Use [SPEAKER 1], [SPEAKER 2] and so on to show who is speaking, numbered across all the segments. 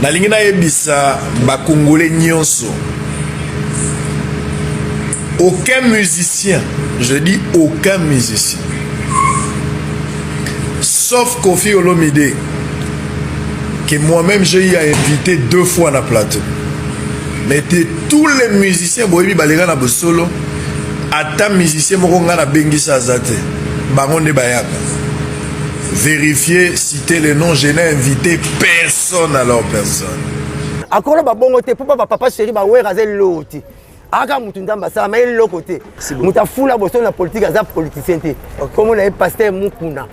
[SPEAKER 1] Nalingi nayebisa ba Congolais nyonso, aucun musicien, je dis aucun musicien, sauf Koffi Olomide, que moi-même j'ai eu à inviter deux fois na plateau. Mais de tous les musiciens boyebi baleka na bosolo, ata musicien moko nga nabengisa aza te, bango nde bayaka. Vérifier, citer le nom, je n'ai invité personne, alors personne.
[SPEAKER 2] Akolo babongo te mpo bapapa chéri bawera aza eloko te, aka mutu Nzambe asalama eloko te. Moto afula bosolo na politike aza politicien te. Kombo na ye pasteur Mukuna.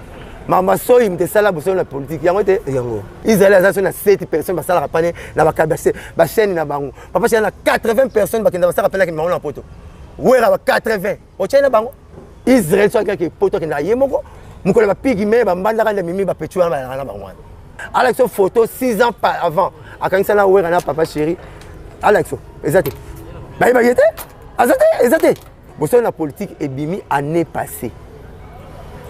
[SPEAKER 2] Mama soyi moto esala bosolo na politike yango te.
[SPEAKER 3] Yango.
[SPEAKER 2] Israel aza so na 7 personnes basalaka pane na bachaîne na bango. Papa chéri na 80 personnes bakenda basalaka pene bango na poto. Wera ba 80 otyai na bango. Israel so akaki poto, akendaka ye moko. Mokolo bapigi me bambandaka nde mimi bapetu wana bayalaka na bango wana. Alakisa photo 6 ans avant akangisa na Wera na papa chéri. Alakisa eza te, bayebaki ye te, aza te, eza te. Bosolo na politike ebimi année passée,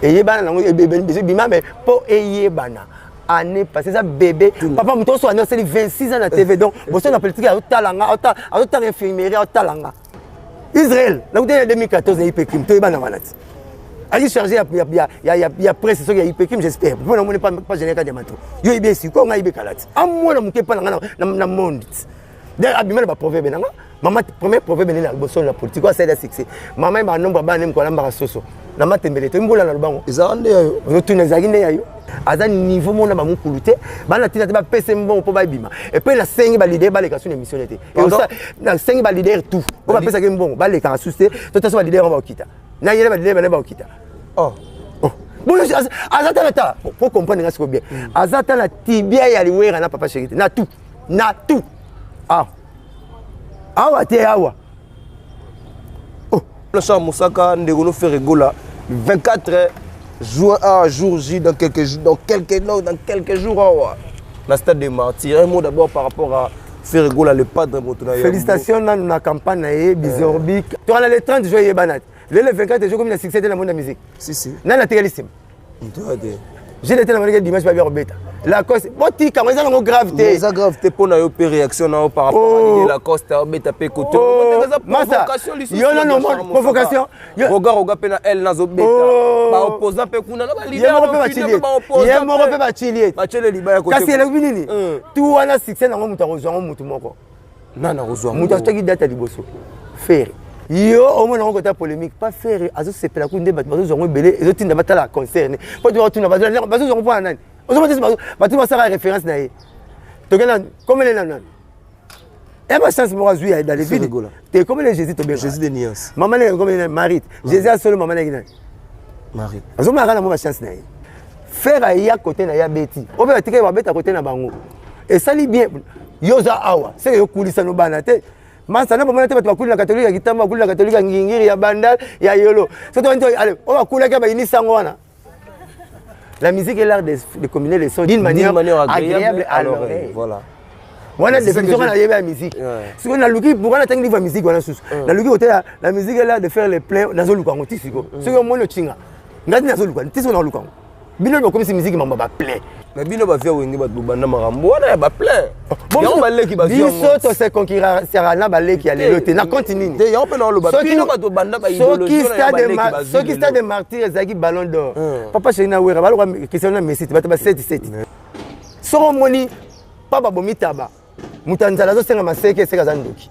[SPEAKER 2] eyebana nango ebima, mais mpo eyebana année passée eza bébé. Papa moto oso ane asali 26 ans na TV. Donc bosolo na politike azotala nga, azotanga infirmerie, azotala nga. Israel nakuti na 2014 na IPKIM, toyebana wana ti ayi chargé ya presse soki ya IPKIM, j'espère, mpo namoni pa général ya mato. Yo yebi esiko ngai yebekala ti amwana moke epa na nga na monde ti abima na baproverbe na nga. Mama, premier proverbe nini? Bosolo na politique oyo asali ya succès, mama ye banombre ya bana nde mokolo alambaka soso na matembele to mbula na lobango.
[SPEAKER 3] Ezalaka nde ya yo.
[SPEAKER 2] Ozotuna, ezalaki nde ya yo. Aza niveau mona bamokulu te, bana ntina te bapesa mbongo mpo babima. Et puis nasengi baleader baleka su na émission te. Nasengi baleader tout oyo bapesaki mbongo balekaka susu te. To taso baleader wana bakokita na yele, baleader bane bakokita.
[SPEAKER 3] Oh.
[SPEAKER 2] Boyo aza ta na ta po comprendre nga siko bien. Aza ta na tibia ya liwera na papa chéri te, na tout, na tout. Ah, awa te, awa.
[SPEAKER 3] Blanchard Mosaka, ndeko no Ferre Gola, 24 juin à jour J, dans quelques jours, dans quelques, non, dans quelques jours awa na stade de Martyr. Un mot d'abord par rapport à Ferre Gola, le padre moto na.
[SPEAKER 2] Félicitations nanu na campagne na ye Bizorbic. Tokana le 30 juin, eyebana te. Lelo 24 juin komi na succès te na monde ya musique.
[SPEAKER 3] Si si.
[SPEAKER 2] Nani atikali nsima?
[SPEAKER 3] Ntoya te.
[SPEAKER 2] J'ai te na monaki dimanche babia kobeta Lacoste. Botika ngo, eza nango grave te.
[SPEAKER 3] Eza grave te mpo na yo mpe réaction na yo par rapport à l'idée Lacoste abeta mpe kote.
[SPEAKER 2] Masa yo nano provocation.
[SPEAKER 3] Roga Roga mpe na el nazobeta baopposant mpe kuna na
[SPEAKER 2] ye moko mpe bachili ye moko mpe bachili ye.
[SPEAKER 3] Bachele libaya.
[SPEAKER 2] Kasi elobi nini? Tu wana succès nango moto akozwa yango motu moko.
[SPEAKER 3] Nani akozwa?
[SPEAKER 2] Moto ataki date ya liboso, Ferre. Yo omona yango kota polémique pa Ferre azosepela ku nde bato bazozwa yango ebele, ezotinda batala concert ne po totuna bazozwa yango mpona nani. Ozomona bato basala référence na ye. Tokenda komele na nani ya bachance moko azwi ya dans le vide te. Komele Jésus tobenga.
[SPEAKER 3] Jésus de nuance.
[SPEAKER 2] Mama neke komele nani? Marie. Jésus asolo mama neki nani?
[SPEAKER 3] Marie.
[SPEAKER 2] Azomonaka na mo bachance na ye. Ferre aya kote na ye, abeti oyo mpe batikaki babeta kote na bango, esali bien. Yo oza awa seke yokulisa no bana te. Masa na bomona te, bato bakuli na katolike ya Kitambo, bakuli na katolike ya Ngingiri, ya Bandal, ya Yolo. Soki oyo bakulaki bayinisi yango wana. La musique est l'art de combiner les sons d'une manière, manière agréable à l'oreille.
[SPEAKER 3] Voilà.
[SPEAKER 2] Wana définition wana nayebi ya musique. Sikoyo naluki pourquoi natangi livre ya musique wana susu. Naluki kotela la musique est l'art de faire les pleins, nazoluka yango ti sikoyo. Soki omoni ocinga ngai ti nazoluka ti sikoyo, naluka yango. Bino bokomisi musique mambo baplein.
[SPEAKER 3] Mais bino bavia Wenge, bato bobanda makambo wana ya baplein, yango baleki.
[SPEAKER 2] Biso tose concurrencera na baleki ya lelo te na compte nini?
[SPEAKER 3] Te, yango mpe naoloba, bino bato banda.
[SPEAKER 2] Soki stade de Martyr ezalaki ballon d'or, papa chéri na Wera baloka Cristiano na Messi te, bato ba 7 7. Soki omoni pa babomi taba, moto ya nzala azosenga maseke, eseke aza ndoki.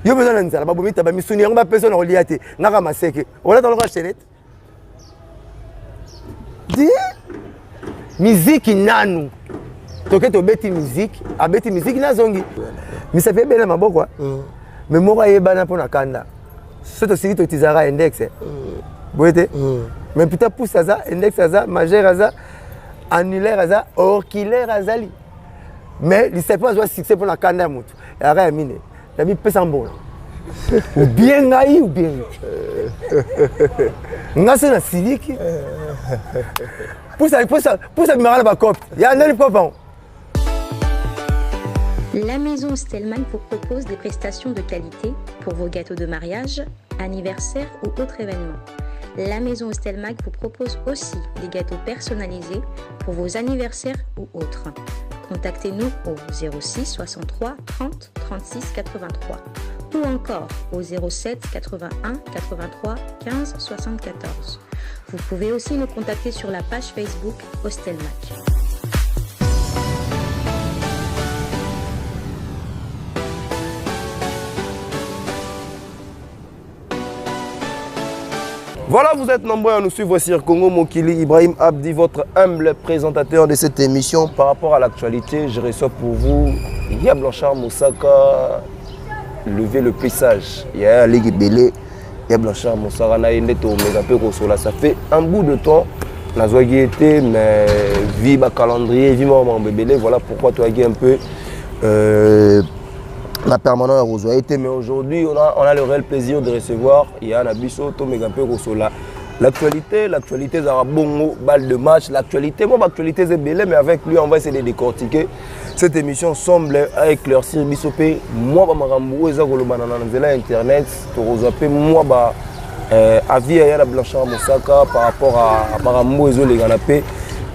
[SPEAKER 2] Yo mpe oza na nzala, babomi taba, misuni yango bapesa na kolia te, ngaka maseke olata loka chenete di miziki nanu. Toke tobeti miziki, abeti miziki, nazongi misapi ebele na maboko, me moko ayebana mpo na kanda. So tosili totizaka index boye te, mais putain, pouce aza, index aza, majeur aza, annulaire aza, auriculaire azali, mais lisapi azwa succès mpo na kanda ya motu eyaka ya mine. Nabi pesa mbongo ou bien ngai ou bien nga se na siliki. Pusa bimaka na bacope ya nani cope yango.
[SPEAKER 4] La maison Stellman vous propose des prestations de qualité pour vos gâteaux de mariage, anniversaire ou autres événements. La maison Stelmag vous propose aussi des gâteaux personnalisés pour vos anniversaires ou autres. Contactez-nous au 06 63 30 36 83 ou encore au 07 81 83 15 74. Vous pouvez aussi nous contacter sur la page Facebook Hostelmac.
[SPEAKER 3] Voilà, vous êtes nombreux à nous suivre sur Congo Mokili. Ibrahim Abdi, votre humble présentateur de cette émission. Par rapport à l'actualité, je reçois pour vous Ya Blanchard Moussaka, lever le plissage. Il y a Ligue Belé, Ya Blanchard Moussaka, na yende to mega pe kosola. Ça fait un bout de temps. Nazwaki été, mais vie ba calendrier, vie maman bébé. Voilà pourquoi toi un peu la permanente kozwa ye te. Mais aujourd'hui on a le réel plaisir de recevoir ya na biso, tomeka mpe kosola l'actualité. L'actualité ezalaka bongo, balle de match, l'actualité. Moi, l'actualité eza ebele, mais avec lui on va essayer de décortiquer cette émission ensemble, à éclaircir biso mpe mwa bamakambo oyo eza kolobana na nzela ya internet. Tokozwa mpe mwa ba avis ya na Blanchard Mosaka par rapport à makambo oyo ezolekana mpe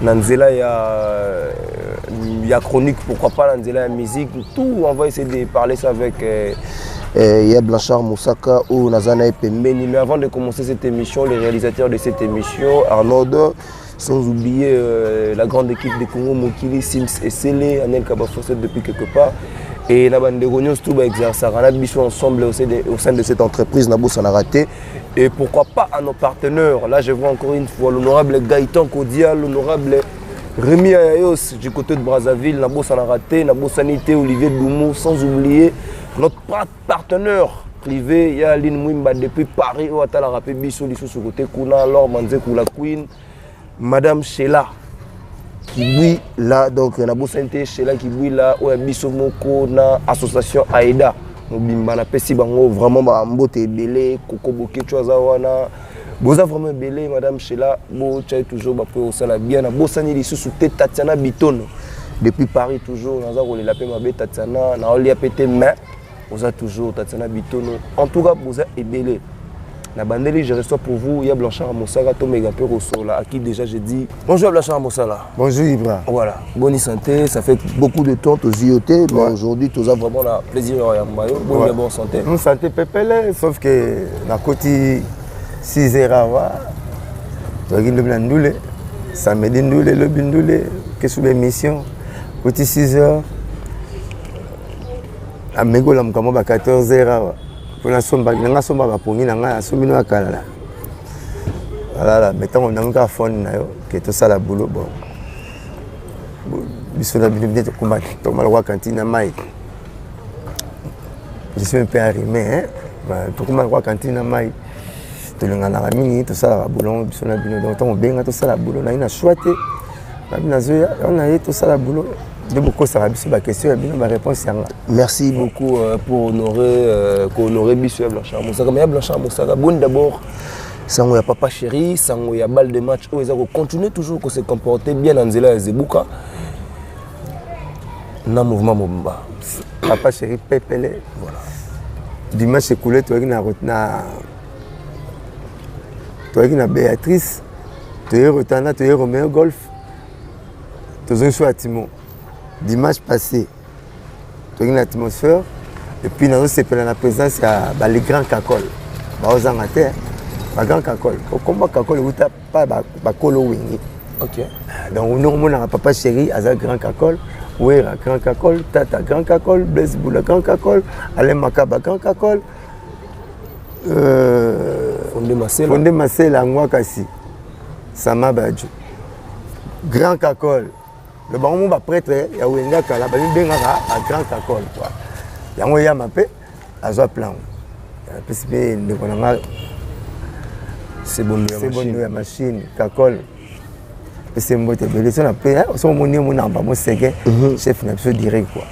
[SPEAKER 3] na nzela ya chronique, pourquoi pas na nzela ya musique, tout. On va essayer de parler ça avec ya Blanchard Mosaka oyo naza na ye pembeni. Mais avant de commencer cette émission, le réalisateur de cette émission, Arnaud, sans oublier la grande équipe de Congo Mokili, Sims et Sele, Anel Kabafosset depuis quelque part. Et na bandeko nyonso tout baexerçaka na biso ensemble au sein de cette entreprise, nabosana te. Et pourquoi pas à nos partenaires. Là, je vois encore une fois l'honorable Gaëtan Kodia, l'honorable Rémi Ayayos du côté de Brazzaville, nabosana te, nabosani te Olivier Doumou, sans oublier notre partenaire privé, il y a Aline Mwimba depuis Paris, oyo atalaka mpe biso lisusu côté kuna, alors Manzeku la Queen, Madame Sheila Kibui là, donc nabosani te Sheila Kibui là, oyo ya biso moko na association Aida mobimba. Napesi bango vraiment bambote ebele. Koko Bokecu aza wana, boza vraiment ebele. Madame Sheila, botyai toujours bapo kosala bien. Nabosani lisusu te Tatiana Bitono depuis Paris, toujours naza kolela mpe mabe. Tatiana, naolia mpe te, mais oza toujours Tatiana Bitono. En tout cas, boza ebele. Na bandeli, je reçois pour vous ya Blanchard Mosaka, tomeka mpe kosola, à qui déjà j'ai dit bonjour, Blanchard Mosala.
[SPEAKER 2] Bonjour Ibra.
[SPEAKER 3] Voilà, bonne santé. Ça fait beaucoup de temps tozwi yo te, mais aujourd'hui toza vraiment na plaisir ya yamba yo. Boni ouais. Bonne santé?
[SPEAKER 2] Bonne santé pepele, sauf que nakoti 6 heures awa, toyaki lobi na ndule, samedi ndule, lobi ndule, kesu baémission, koti 6 heures, ameki kolamuka mwa ba 14 heures awa mpo nasomba nanga, asomba bapongi na ngai, asombi no ya kala. Voilà, mais ntango nango kaka phone na yo ke tosala boulot. Bon, biso na bino bine tokoma, tokoma lokwa cantine na mai. Je suis un peu arrimé, hein? Tokoma lokwa cantine na mai, tolinganaka mingi, tosalaka boulot biso na bino. Donc ntango obenga tosala boulot, naye na choix te, nabi nazoya na ye, tosala boulot nde bokosaka biso baquestion ya bino, baréponse yanga.
[SPEAKER 3] Merci beaucoup pour honorer kohonorer biso ya Blanchard Mosaka. Mais ya Blanchard Mosaka, boni d'abord sango ya Papa Chéri, sango ya balle de match oyo eza kocontinue toujours kose comporter bien na nzela ya Zebuka na mouvement mobimba?
[SPEAKER 2] Papa Chéri pepele. Voilà, dimanche écoulé toyaki na toyaki na Béatrice, toye Rotana, toye Romeo Golf, tozongi so ya Timo. Dimanche passé toyaki na atmosphère et puis nazosepela na présence ya bale grand cacole, baozanga te bagrand cacole. Okomba cacole euta pa bakolo Wenge. Donc ndenge omonaka Papa Chéri aza grand cacole, Wera grand cacole, Tata grand cacole, Blaise Bula grand cacole, Alain Makaba grand cacole,
[SPEAKER 3] Fonde Masela.
[SPEAKER 2] Fonde Masela Ngwakasi, Sama Bajo grand cacole. Le bango mo baprêtre ya Wenge kala bamibengaka bagrand cacole quoi. Yango eyama mpe azwa plan, apesi mpe ndeko na nga.
[SPEAKER 3] Sebondo ya
[SPEAKER 2] Sebondo ya machine cacole, pesi mbote ebele. So na mpe so omoni omonaka bamoseke, chef na biso direct quoi.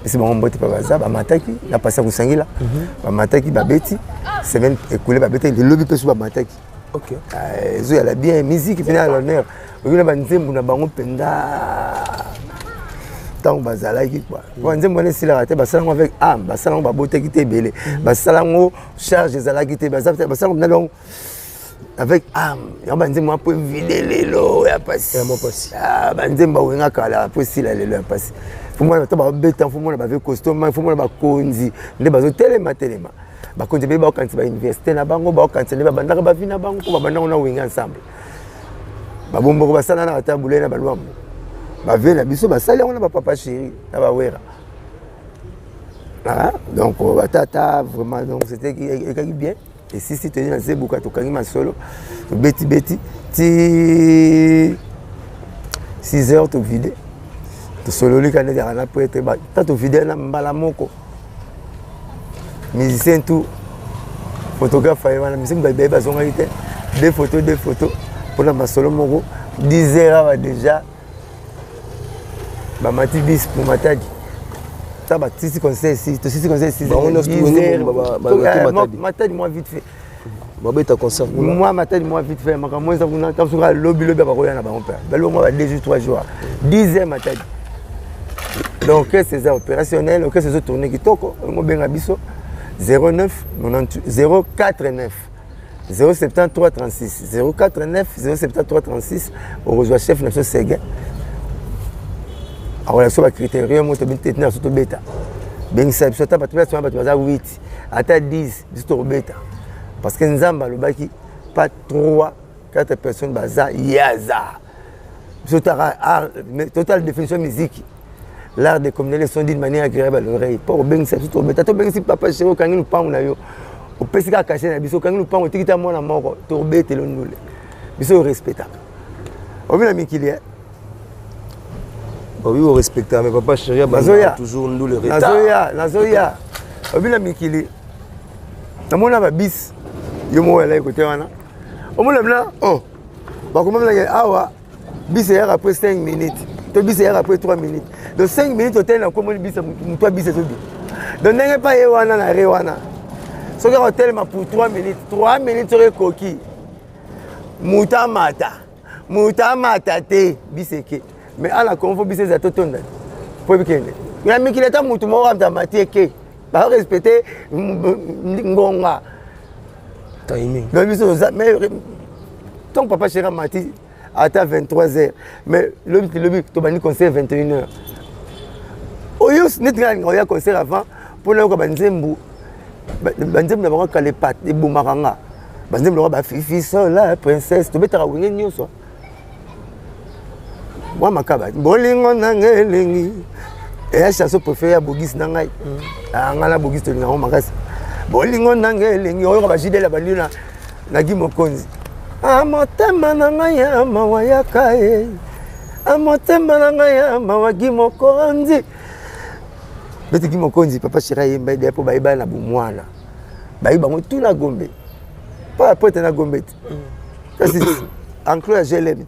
[SPEAKER 2] Pesi bango mbote mpe baza bamataki na pasi ya kosangila, bamataki, babeti semaine écoulée, babetaki lelobi mpe so bamataki. Ezoyala bien, musique mpena ya l'honneur, oki na banzembo na bango mpenza ntango bazalaki quoi. Banzembo wana esilaka te, basala yango avec âme, basala yango, babotaki te ebele, basala yango, charge ezalaki te, basala yango mpenza. Donc Avec âme. Yango banzembo wana mpo evide lelo ya pasi.
[SPEAKER 3] Ya mwa pasi.
[SPEAKER 2] Ah, banzembo bawenga kala mpo esila lelo ya pasi. Fo mona bato babeta, fo mona bave costume, fo mona bakonzi nde bazotelema telema. Bakonzi ebele baokanisa ba université na bango, baokanisa nde babandaka ba vie na bango mpo babandaka na Wenge ensemble. Babomboko basala na ata boulay na balwambo. Ba vie na biso basali yango na ba papa chéri na ba wera. Ah, donc batata vraiment, donc c'était ekaki bien. Esisi toyei na Zebuka, tokangi masolo, tobeti beti ti 6 heures, tovide, tosololi kaka ndenge na prêtre. Ta tovide na mbala moko, musicien tout, photographe aye wana, musicien baye bazongaki te, deux photos, deux photos mpona masolo moko. 10 heures awa déjà bamati bis pour Matadi. Ta batisi conseil si tosisi conseil 6
[SPEAKER 3] Bango nyonso
[SPEAKER 2] heures,
[SPEAKER 3] wenge
[SPEAKER 2] 10 heures.
[SPEAKER 3] bakoti Matadi.
[SPEAKER 2] Matadi mwa vite fait.
[SPEAKER 3] Babeta concert kuna.
[SPEAKER 2] Mwa Matadi mwa vite fait, makambo eza kuna. Ntango soki lobi lobi bakoya na bango mpe balobi mwa ba 2 jours, 3 jours, 10 heures Matadi. Donc orchestre eza opérationnel, orchestre ezotourne kitoko. Olingo obenga biso 09 98 049 073 36 049 073 36, okozwa chef na biso Seguin, akola biso bacritérium oyo tobeti na biso. Tobeta, bengisa biso ata bato bato bato baza 8 ata 10, biso tokobeta, parce que Nzambe alobaki pas 3 4 personnes baza, ye aza. Biso taka art total définition musique, l'art de communiquer les sons d'une manière agréable à l'oreille. Mpo kobengisa biso, tobeta. Tobengisi papa chéri, okangi lupango na yo, opesi kaka cachet na biso, okangi lupango, otiki ta mwana moko, tobetelo ndule. Biso orespectaka obi na mikili, eh?
[SPEAKER 3] Oui, on respecte, mais papa chéri,
[SPEAKER 2] Nazoya.
[SPEAKER 3] toujours nous le retard.
[SPEAKER 2] Nazoya, nazoya. Obi na mikili, namona babisi yo moko elaki kote wana, omona bina, oh, bakoma binake awa, bisi eyaka après 5 minutes to bisi eyaka après 3 minutes. Donc 5 minutes otali na komoni bisi, moto ya bisi ezobi. Donc ndenge mpa ye wana na re wana, soki akotelema pour 3 minutes, 3 minutes soki ekoki, moto amata, moto amata te, bisi eke. Mais ala konfo bisi eza totonda po ebikende na mikili, ata motu moko amata amati, eke, barespecte ngonga.
[SPEAKER 3] Timing.
[SPEAKER 2] Donc biso toza, mais tant papa chéri amati ata 23 heures, mais lobi lobi tobandi concert 21 heures. Oyo neti ngai nalinga oya concert avant mpo nayoka banzembo, banzembo na bango kala ebomaka nga, banzembo na bango, bafifi sola princesse. Tobetaka Wenge nyonso mwa makaba, bolingo nanga elengi, eya chanson préféré ya Bogisi na ngai. Ah, ngai na Bogisi tolinga yango makasi. Bolingo nanga elengi, oyoka bajidele bandi na Gi Mokonzi. Ah, motema na ngai ya mawa yaka ye. Ah, motema na ngai ya mawa, Gi Mokonzi beti, Gi Mokonzi. Papa chéri ayemba ede mpo bayebana na bomwana, bayebi bango tu na Gombe, mpo apoete na Gombe te, kasi enclos ya GLM.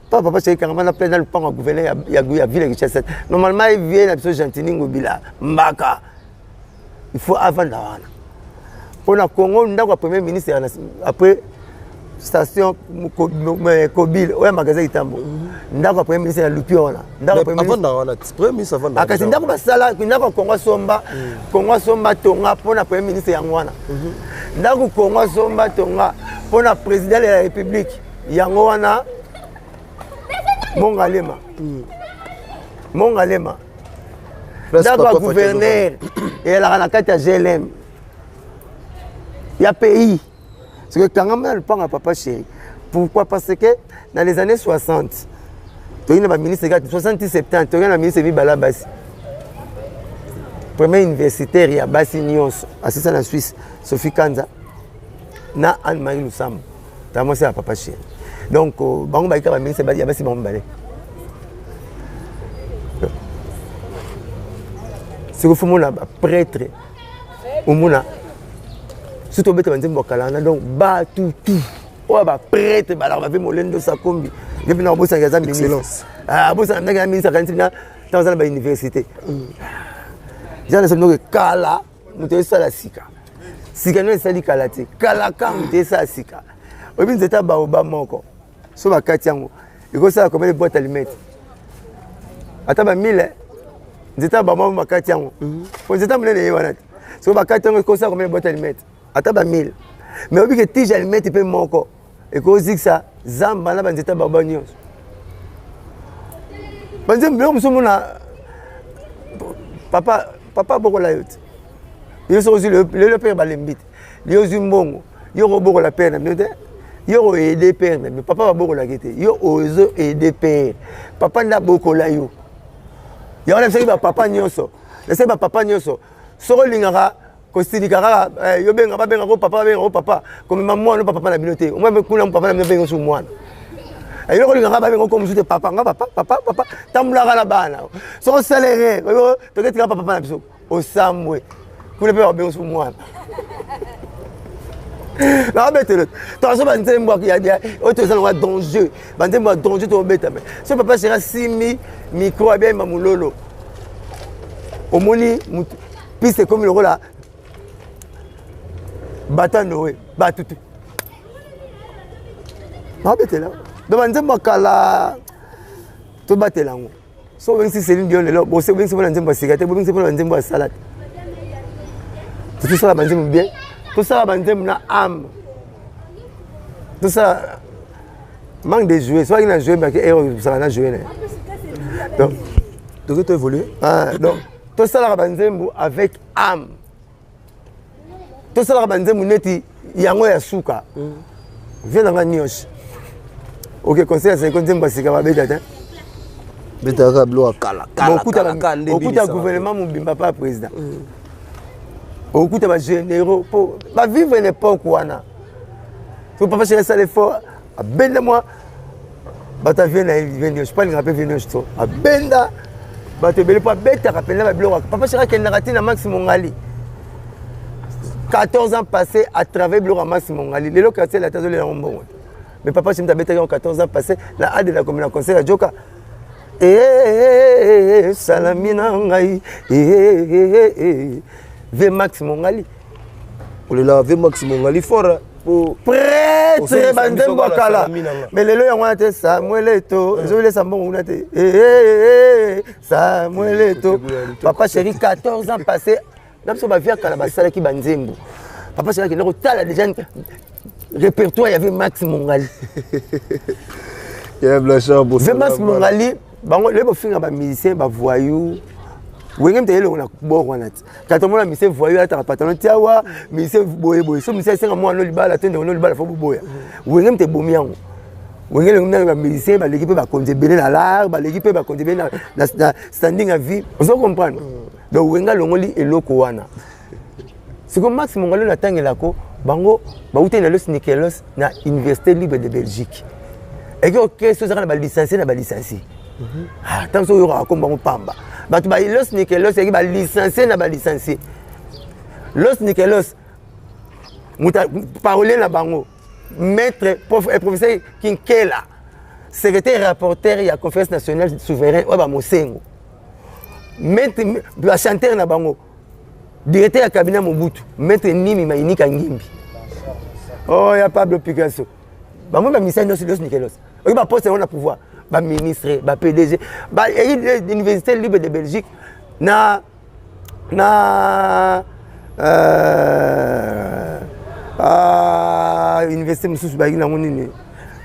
[SPEAKER 2] Papa chéri kangama na plein na lupango ya gouverneur ya ville ya Kinshasa. Normalement evie na biso Gentini Ngobila Mbaka, il faut avanda wana mpo na Congo, ndako ya premier ministre après station Kobile oyo ya magasin Kitambo, ndako ya premier ministre ya lupi wana, ndako ya premier ministre.
[SPEAKER 3] Avanda wana, premier ministre avanda.
[SPEAKER 2] Akasi ndako basala, ndako ya Kongo asomba, Kongo asomba tonga mpona premier ministre, yango wana ndako Kongo asomba tonga mpona président de la République, yango wana Mongalema, Mongalema.
[SPEAKER 3] Place
[SPEAKER 2] Ndako ya
[SPEAKER 3] papa
[SPEAKER 2] gouverneur eyalaka na kati ya GLM ya pays, soki ekangama na lupango ya papa chéri. Pourquoi? Parce que dans les années 60 toyei na baministre kati 60, 70, toyei na ministre mibale ya basi. Premier universitaire ya basi nyonso asisa na Suisse, Sophie Kanza na Anne Marie Lusambo, ta mwasi ya papa chéri. Donc bango bayika baministre ya basi, bango mibale. Soki fomona baprêtre, omona surtout obeta banzembo bakala wana. Donc batutu oyo baprêtre balaka bave Molendo Sakombi nde mpena abosanaka aza ministre, abosana ndenge ya ministre, akanisi mpena ntango aza na bauniversité. Eza na soki kala moto esala sika, sika nde esali kala te, kalaka moto esala sika. Oyebi nzete ya baoba moko, so bakati yango, ekosala combien de boîte allumette? Ata bamille. Nzete ya baoba bakati yango, po nzete ya monene ye wana te, soki bakati yango, ekosala combien de boîte allumette? Ata bamille. Mais oyebi ke tige allumette mpe moko. Ekozikisa zamba na banzete ya baba nyonso. Banzembo biloko mosusu omona papa papa abokola yo te. Yo soki ozwi lelo pere balembi te. Yo ozwi mbongo, yo okobokola pere na bino te. Yo okoaide pere na bino. Papa babokolaki te. Yo ozo aide pere. Papa nde abokola yo. Yango nayebisaki bapapa nyonso. Nayebisaki bapapa nyonso. Soki olingaka kosilika kaka eh, yo benga babenga ko papa babenga ko papa komema mwana pa papa na bino te omwa kuna papa na bino benga su mwana eh, yo kolinga kaka babenga ko mosusu te papa nga papa papa papa tambolaka na bana soki osala erreur toketika papa na biso osambwe kuna mpe babenga su mwana nakabetelo toazo banzembo oyo toza nango ya danger banzembo ya danger tobeta me so papa sera simi micro abiyayimba mololo omoni piste ekomi lokola bata noe batutu babetela donc banzembo ya kala tobatela yango so obengisi Céline Dion lelo bose obengisi mpona nzembo ya sika te bobengisi mpona banzembo ya sala te tosala banzembo bien tosala banzembo na ame tosala manque de jouer soki na jouer bake ero osala na jouer na ye donc
[SPEAKER 3] toki to évoluer
[SPEAKER 2] ah, donc tosalaka banzembo avec ame tosalaka banzembo neti yango ya suka mm. vie na nga nyonso oke conseil ya seko nzembo ya sika babeta te
[SPEAKER 3] betaka biloko ya kala
[SPEAKER 2] okuta gouvernement mobimba pa président mm. okuta bagénéraux mpo bavivre na époque wana so papa chéri asala effort abenda mwa bato ya vie na ye vie nyonso mpo alingaka mpe vie nyonso to abenda bato ebele mpo abetaka mpenza babiloko papa chéri akendaka ti na max mongali 14 ans passé à travers biloko ya max mongali lelo quartier lata azolela yango mbongo mais papa chéri abetaki yango 14 ans passé na adela komi na conseil ya joka salami na ngai ve max mongali
[SPEAKER 3] olela ve max mongali fort
[SPEAKER 2] po prêtre banzembo ya kala mais lelo yango wana te samuel eto ezolesa mbongo kuna te samuel eto papa chéri 14 ans passé na biso bavie ya kala basalaki banzembo papa chéri akenda kotala déjà répertoire ya ve max mongali ve max mongali bango lelo bofinga bamusicien bavoyou wenge mte elongo na bord wana ti kati omona mise voyou alataka patano ti awa mise boye boye so mise asenga mwana no libala to ndeko no libala fo boboya wenge mte ebomi yango wenge elongi nano bamusicien baleki mpe bakonzi ebele na lar baleki mpe bakonzi ebele na standing ya vie ozo comprendre donc wenge alongoli eloko wana siko max mongalo natangelako bango bawutaki na los nikelos na université libre de belgique eke orchestre ozaka na balicencie na balicencie ah, ntango soki oyokaka kombo yango pamba bato ba los nikelos eke balicencie na balicencie los nikelos moto parolier na bango maître prof, eh, professeur kinkela secrétaire rapporteur ya conférence nationale souveraine oyo bamosengo maître bachanteur na bango directeur ya cabinet mobutu maître nimi mainika ngimbi oh ya pablo picasso bango bamisa nyonso nyonso nikelos oyo baposte yango na pouvoir baministre bapdg université libre de belgique na na euh, euh, université mosusu bayaki nango nini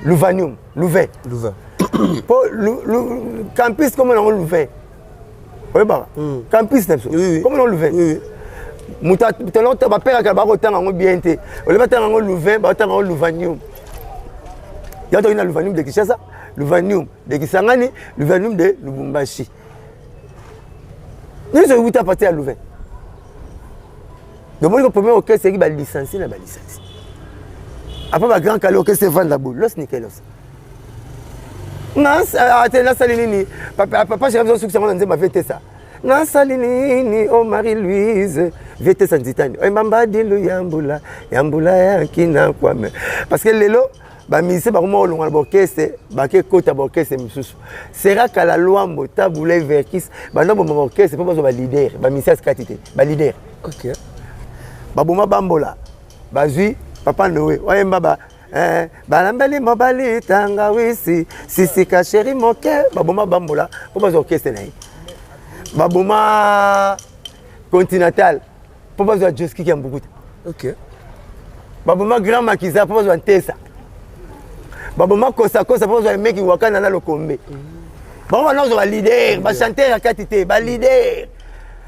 [SPEAKER 2] louvanium louvain
[SPEAKER 3] louvain
[SPEAKER 2] mpo campus komona yango louvain oyebaka hmm. campus na biso komona yango louvain moto tolo baperaka bakotanga yango bien te ole batanga yango louvain batanga yango louvanium yango toki na louvanium de kinshasa louvanium de kisangani louvanium de lubumbashi nyonso ewuta parti ya louvain domoni ko premier orchestre eyaki balicencie na balicencie après bagrand kale orchestre evanda boye los nikelos te nasali nini papa chéri azosukisa yango na nzembo avetesa nasali nini o oh marie louise vetesa nzitani oyembambadilu yambula yambula yakina kwame parce que lelo bamusicien bakoma kolongwa na baorchestre bake kota baorchestre mosusu sera kala lwambo tabulai verkis banda boma baorchestre mpo bazwa baleader bamusicien asikati te baleader
[SPEAKER 3] okay.
[SPEAKER 2] baboma bambola bazwi papa noe oyemba ba eh, balambeli mobali tangawisi sisika sheri moke baboma bambola mpo bazwa orchestre na ye baboma continental mpo bazwa joskiki ya mbukuta
[SPEAKER 3] okay.
[SPEAKER 2] baboma grand makiza mpo bazwa ntesa Baboma kosakosa mpo ozwa emeki wakana na lokombe. Bango banda kozwa baleader, bachanteur ya kati te, baleader.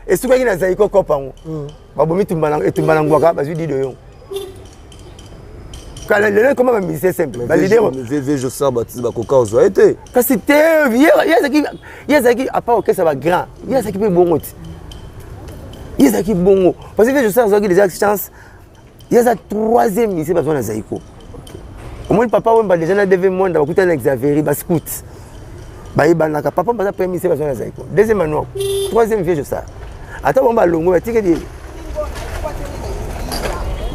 [SPEAKER 2] Esukaki na Zaiko kopa yango. Babomi etumba na ngwaka, bazwi dido yongo. Kala lelo ekoma ba musicien simple. Ba leader
[SPEAKER 3] VV Jossar Baptiste bakoka ozwa ye te.
[SPEAKER 2] Kasi te ye azalaki ye azalaki à part orchestre ba grand, ye azalaki mpe bongo ti. Ye azalaki bongo parce que Jossar azwaki déjà chance. Ye aza troisième musicien bazwa na Zaiko. Omoni papa Wemba déjà na DV Mwanda bakutana na Xaveri ba scout. Bayebanaka papa Wemba aza premier musicien bazwa na Zaiko. Deuxième Manuaku, troisième vieux Jossar. Ata bango balongo batikeli ye.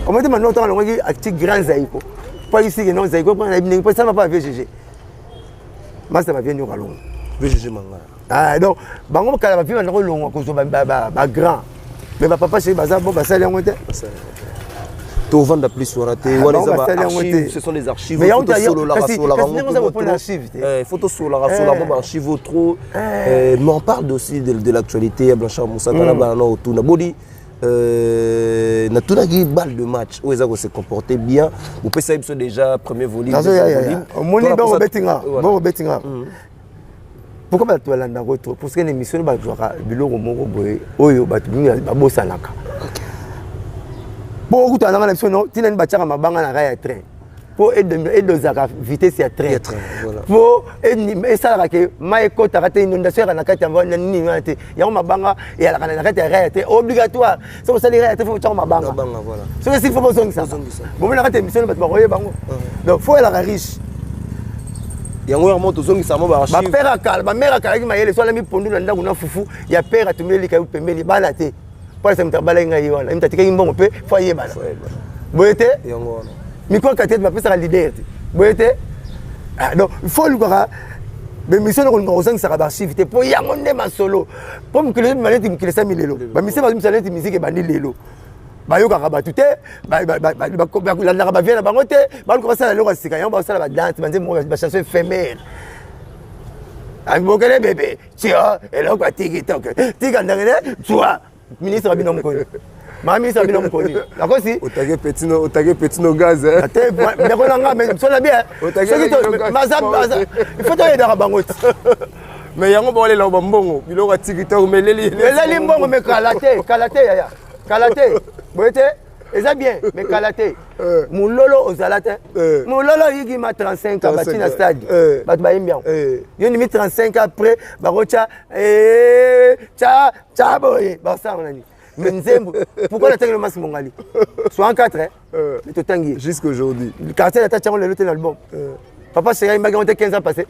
[SPEAKER 2] Omoni te Manuaku ntango alongwaki ati grand Zaiko. Po ayebisi ke non Zaiko mpo nayebi ndenge mpo esalama mpo ya vieux GG. Master ba vieux nyoka longo.
[SPEAKER 3] Vieux GG Mangala.
[SPEAKER 2] Ah, donc bango kala ba vieux banda kolongwa kozwa ba grand. Mais ba papa chéri baza bo basali yango te.
[SPEAKER 3] Tovanda plus wana te, wana eza ba archives, ce sont les archives.
[SPEAKER 2] Mais yango sololaka ndenge oza kopona archive te.
[SPEAKER 3] Il faut tosololaka sololaka ba archives trop. Mais on parle aussi de l'actualité ya Blanchard Mosaka na bana na otuna bodi natunaki balle de match oyo eza kose comporter bien, bopesaki biso déjà premier volume.
[SPEAKER 2] Omoni bongo betinga, bongo betinga. Pourquoi bato balandaka trop? Parce que na émission bazwaka biloko moko boye oyo bato mingi babosanaka. Mpo okutana nanga na biso no ntina nini batiaka mabanga na rail ya train mpo edozaka vitesse ya train, mpo esalaka ke mai ekotaka te, inondation eyaka na kati ya nini wana te. Yango mabanga eyalaka na kati ya rail ya train obligatoire. Soki osali rail ya train, fo otiaka mabanga, soki esili fo bozongisa. Bomoni na kati ya émission bato bakoyeba yango. Donc fo elaka riche.
[SPEAKER 3] Yango yango tozongisa mo ba
[SPEAKER 2] bapere akala, bamere akalaki mayele. So alami pondu na ndako na fufu ya pere, atumeli likayu pembeni, bana te, mpo alisa moto abalaki ngai ye wana, moto atikaki mbongo mpe fo ayebana boye te. Mikro kati bapesaka leader te, boye te. Donc il faut olukaka baémission na kolinga kozangisaka baarchive te, mpo yango nde masolo, mpo mokili ezobima neti mokili esami lelo, bamisie bazobimisa neti misike ebandi lelo. Bayokaka bato te, balandaka bavie na bango te, baluka basala eloko ya sika. Yango basala badanse, banzembo, bachanson éphémère. Abokele bebe tio eloko ya TikTok, tika ndenge ne twa ministre wa bino mokoni, maa ministre wa bino mokoni nakosi.
[SPEAKER 3] Otage petino, otage petino gaz.
[SPEAKER 2] Te, ndeko na nga, mais sola bien, soki maza il faut toyebaka bango ti.
[SPEAKER 3] Mais yango baolela bambongo, biloko ya TikTok, mais eleli.
[SPEAKER 2] Eleli mbongo, mais kala te, kala te yaya, kala te. Boye te, eza bien, mais kala te. Mololo ozala te, mololo yigima 35 ans bati na stade, bato bayembi yango. Yo ndimi 35 ans après bakotya tya tya boye, basala nani? Mais nzembo, pourquoi natangeli masi mongali 64 mais totangi ye
[SPEAKER 3] jusqu'aujourd'hui?
[SPEAKER 2] Quartier ata tiango lelo te na album. Papa Chéri ayembaki yango te 15 ans passé.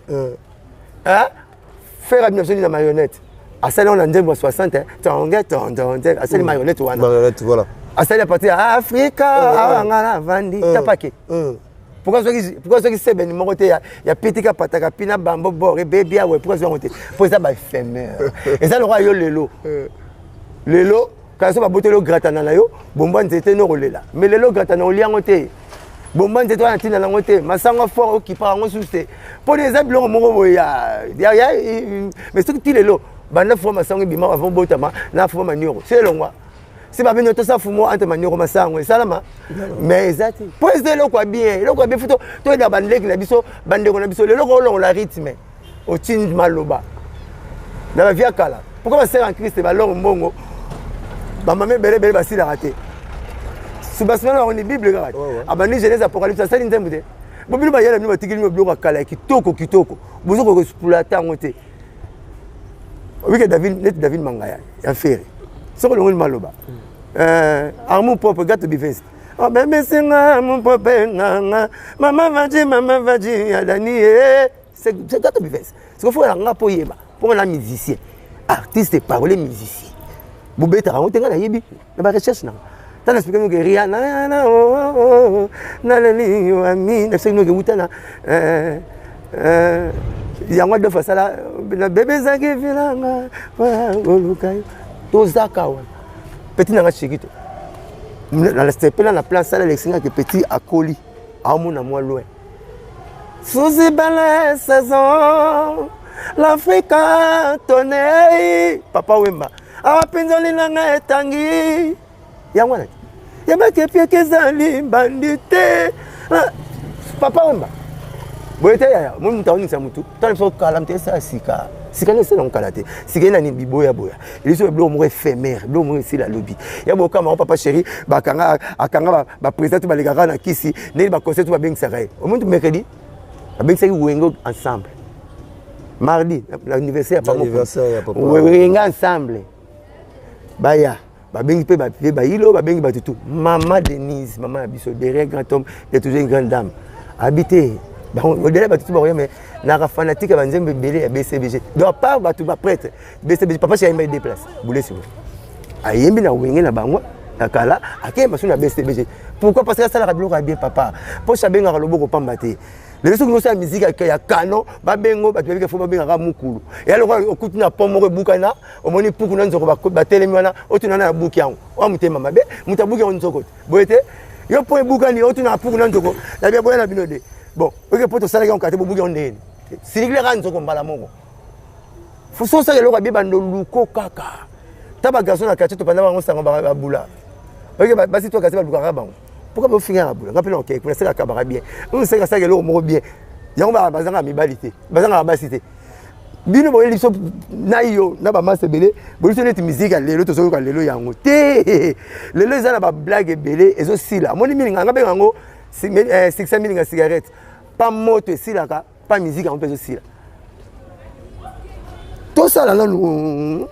[SPEAKER 2] Frère abina biso na marionnette, asali yango na nzembo ya 60 tonge tontonte, asali marionnette wana.
[SPEAKER 3] Marionnette, voilà.
[SPEAKER 2] Asali à partir ya Afrika awa nga navandi tapake. Pourquoi soki, pourquoi soki sebeni moko te ya pitika pataka pina bambo bor ebebi awe, pourquoi soki yango te? Po eza baéphémère, eza lokola yo lelo. Lelo kala so baboteli ogratana na yo bomba nzete no kolela, mais lelo ogratana olia yango te, bomba nzete wana ntina nango te, masango fort okipaka yango susu te, mpo eza biloko moko boye ya, mais soki ti lelo banda fuma masango ebima avant botama na fuma manioko so elongwa si babino tosala fumo entre manioko masango esalama, mais eza te, mpo eza eloko ya bien, eloko ya bien. Fo toyeda bandeki na biso, bandeko na biso. Lelo koolongola rythme, otindi maloba na bavie ya kala. Pourquoi basere en Christ balongo mbongo, bamama ebele ebele basilaka te? Soubassement na bango ni Bible kaka, abandi Genèse, Apocalypse, asali nzembo te. Bobino bayala bino batikeli bino biloko ya kala ya kitoko kitoko, bozo koexploite yango te. Obike David, neti David Mangaya ya Ferre, soki olongoli maloba amour propre gato biveste obebesinga amour propre nganga mama vaji, mama vaji ya dani ye, c'est gato biveste. Siko fo yanga mpo yeba mpo na musicien, artiste, parole, musicien, bobetaka yango te. Ngai nayebi na barecherche nanga, tala explique noke ria naleli yo ami, na explique noke wuta na yango. Adolphe asala na bebe ezaki vilanga koluka yo, tozaka wana petit nanga Chikito nasepela na place sala elexingaki petit akoli aomona mwa loin. Sous belle saison, l'Afrique a tonné. Papa Wemba awa mpinzoli nanga etangi yango wana, yebaki epieke ezali bandi te. Papa Wemba. Boye te yaya, moi moto aoningisa motu tala biso kala moto esala sika sika nde esala kala te. Sika ye na nini biboya boya eliso biloko moko éphémère, biloko moko esila lobi ya bokama. Papa chéri bakanga akanga baprésident to balekaka na kisi ndenge baconseil to babengisaka ye. Omoni, mercredi babengisaki Wenge ensemble, mardi l'anniversaire
[SPEAKER 3] ya papa
[SPEAKER 2] Wenge ensemble baya babengi mpe bape bayilo babengi bato tu. Mama Denise, mama na biso, derrière grand homme il y a toujours une grande dame. Abi te odele bato tu bakoya, mais naka fanatique ya banzembo ebele ya BCBG. Donc à part bato baprêtre BCBG, papa ayemba deux place bulesi ayembi na Wenge na bango na kala, akeyemba so na BCBG. Pourquoi? Parce que asalaka biloko ya bien. Papa poche abengaka loboko pamba te. Lelo soki osala musique ya canon, babengo bato babika fo babengaka mokulu eya lokola okuti na pont moko ebukana, omoni puku na nzoko batelemi wana, otuna na buki yango oya motema mabe, moto abuki yango nzoko te. Boye te, yo mpo ebukani, otuna puku na nzoko na bia boya na bino de. Bon, oke mpo tosalaki yango kate, bobuki yango ndenge silikile kaka nzoko mbala moko. So osala eloko abie bando luko kaka ta bagarçon na quartier, topanda bango sango babula. Oke basi to quartier balukaka bango. Pourquoi bofingaka bula? Nga mpe na okei kuna seka akabaka bien, oyo seka asalaka eloko moko bien. Yango bazangaka mibali te, bazangaka basi te. Bino boyeli biso na yo na bamasa ebele, boyeli biso neti miziki ya lelo tozoyoka lelo yango te. Lelo eza na bablague ebele ezosila. Amoni milinga nga benga yango succès, milinga cigarette pa moto esilaka pa miziki yango mpe ezosila. Tosala nanu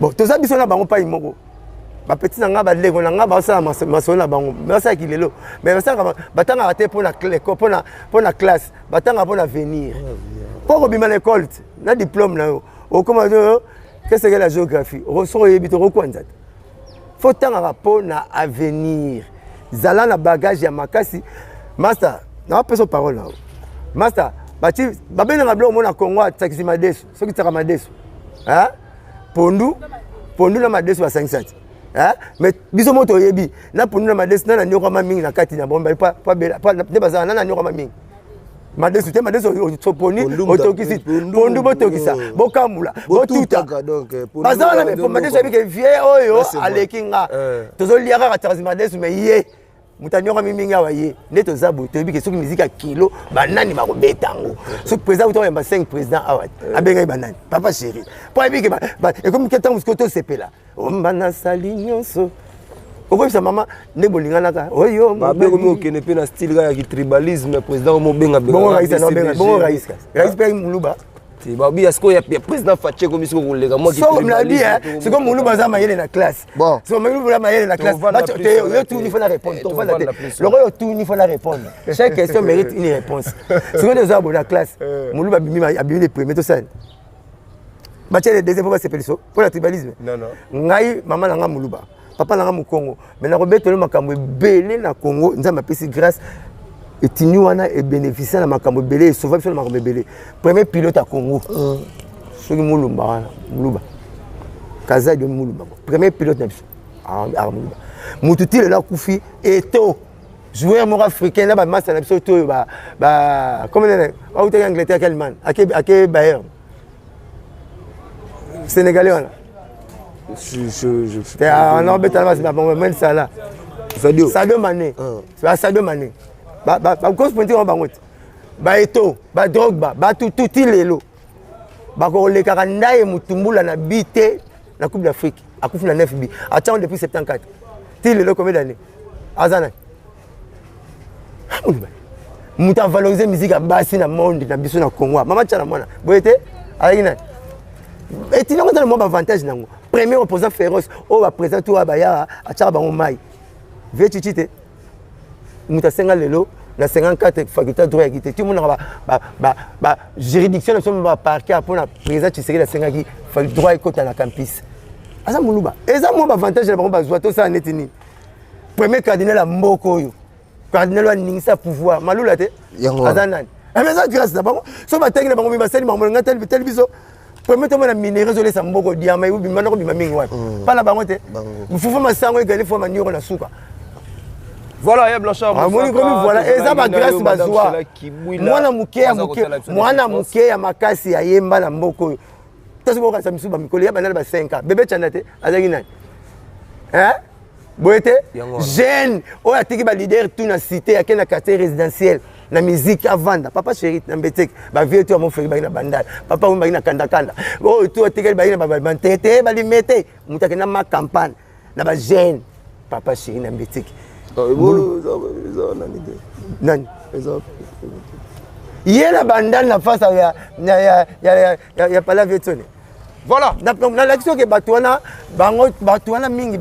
[SPEAKER 2] bon, toza biso na bango pai moko. Bapeti na nga, bandeko na nga basala masolo na bango, basalaki lelo, mais basalaka batangaka te mpona classe, batangaka mpona avenir, mpo kobima na école te na diplôme na yo okoma qu'est-ce que la géographie. Soki oyebi te, okokwanza te. Fo tangaka mpo na avenir, zala na bagage ya makasi. Master, napesa parole na yo. Master, bati babengaka biloko mona Congo atakisi madesu, soki tiaka madesu, pondu pondu na madesu basangisa te. Mais biso mo toyebi na pondu na madesu na nanyokwama mingi na kati na bango nde bazala na nanyokwama mingi. Madesu te, madesu soponi otokisi pondu, botokisa, bokamula, botuta, baza wana. Madesu ayebi ke vie oyo aleki nga, tozolia kaka takasi madesu. Mais ye moto anyokami mingi awa, ye nde toza boye. Toyebi ke soki miziki ya kilo, banani bakobeta yango? Soki président uta oyamba 5 président awa, abengaki banani? Papa chéri, mpo ayebi ke ekomi ke ntango sikoyo tosepela omba nasali nyonso. Okoyebisa mama nde bolinganaka oyo.
[SPEAKER 3] Babekomi okende mpe na style kaka ya kitribalisme, président omobenga.
[SPEAKER 2] Bongo raïs, bongo raïs, raïs mpe moluba.
[SPEAKER 3] Babi ya sikoyo ya président Fatshi ekomi sikoyo koleka mwa.
[SPEAKER 2] Nabi sikoyo moluba aza mayele na classe. Sikoyo moluba mayele na classe, yo tuni fo na répondre, tovanda te lokola otuni fo na répondre. Chaque question mérite une réponse. Sikoyo nde oza boye na classe, moluba abimi le premier, tosani batia le deuxième mpo basepeliso mpo na tribalisme. Ngai mama na nga moluba, papa na nga mokongo, mais nakobetelo makambo ebele na Congo. Nzambe apesi grâce etini wana, ebénéficie na makambo ebele, esauva biso na makambo ebele. Premier pilote ya Congo, soki Mulumba wana, Moluba Kazadi, Moluba premier pilote na biso aka Moluba. Motu ti lelo akufi eto joueur moko africain na bamasa na biso to oyo comme autaki Angleterre ake Allemagne, ake Bayern, Sénégalais wana obetala bamene sala Sadio Mané, Sadio Mané, bakosi pointi yango bango te. Baeto, baDrogba, batutu ti lelo bakolekaka ndaye motumbula na bi te na Coupe d'Afrique. Akufi na 9 bi atiango depuis 74 ti lelo, combien d'année aza nani? Moto avalorise musique ya basi na monde na biso na Congo, mama Tiala mwana boye te, azalaki nani? Etindi yango eza na mwa baavantage nango. Premier opposant féroce oyo baprésident to oyo baya atiaka bango mai vie chichi te. Moto asenga lelo na 54 faculté droit yaki te, ti omonaka bajuridiction na biso baparquet mpona président Tshisekedi asengaki droit ekota na campus. Aza moluba, eza mwa baavantage na bango bazwa. Tosala neti nini? Premier cardinal ya mboka oyo, cardinal oyo aningisa pouvoir Malula te, aza nani? Eza grâce na bango. So batangi na bango mi basali makambo nga tali biso. Premier tomona minerai ezolesa mboko, diama ebima nako bima mingi wapi? Mpa na bango te. Fufu masango egali fo manioko na suka.
[SPEAKER 3] Voilà, ya Blanchard.
[SPEAKER 2] Amoni komi, voilà, eza bagrâce bazwa. Mwana moke ya moke, mwana moke ya makasi ayemba na mboka oyo. Tosi bokanisa misusu bamikolo ya banana ba 5 ans. Bebe Chanda te, azalaki nani? Boye te, jeune oyo atiki baleader tout na cité, ake na quartier résidentiel. Na musique avanda papa chéri na mbeteke bavieux to ya mofeli baki na bandal, papa oyo baki na kandakanda, oyo to atikali baki na bantete balimete, moto akenda ma campagne na bajeune papa chéri na mbeteke. Nani ye na bandal na face ya pala vieux Tsone.
[SPEAKER 3] Voilà.
[SPEAKER 2] Nalakisi oke bato wana, bango bato wana mingi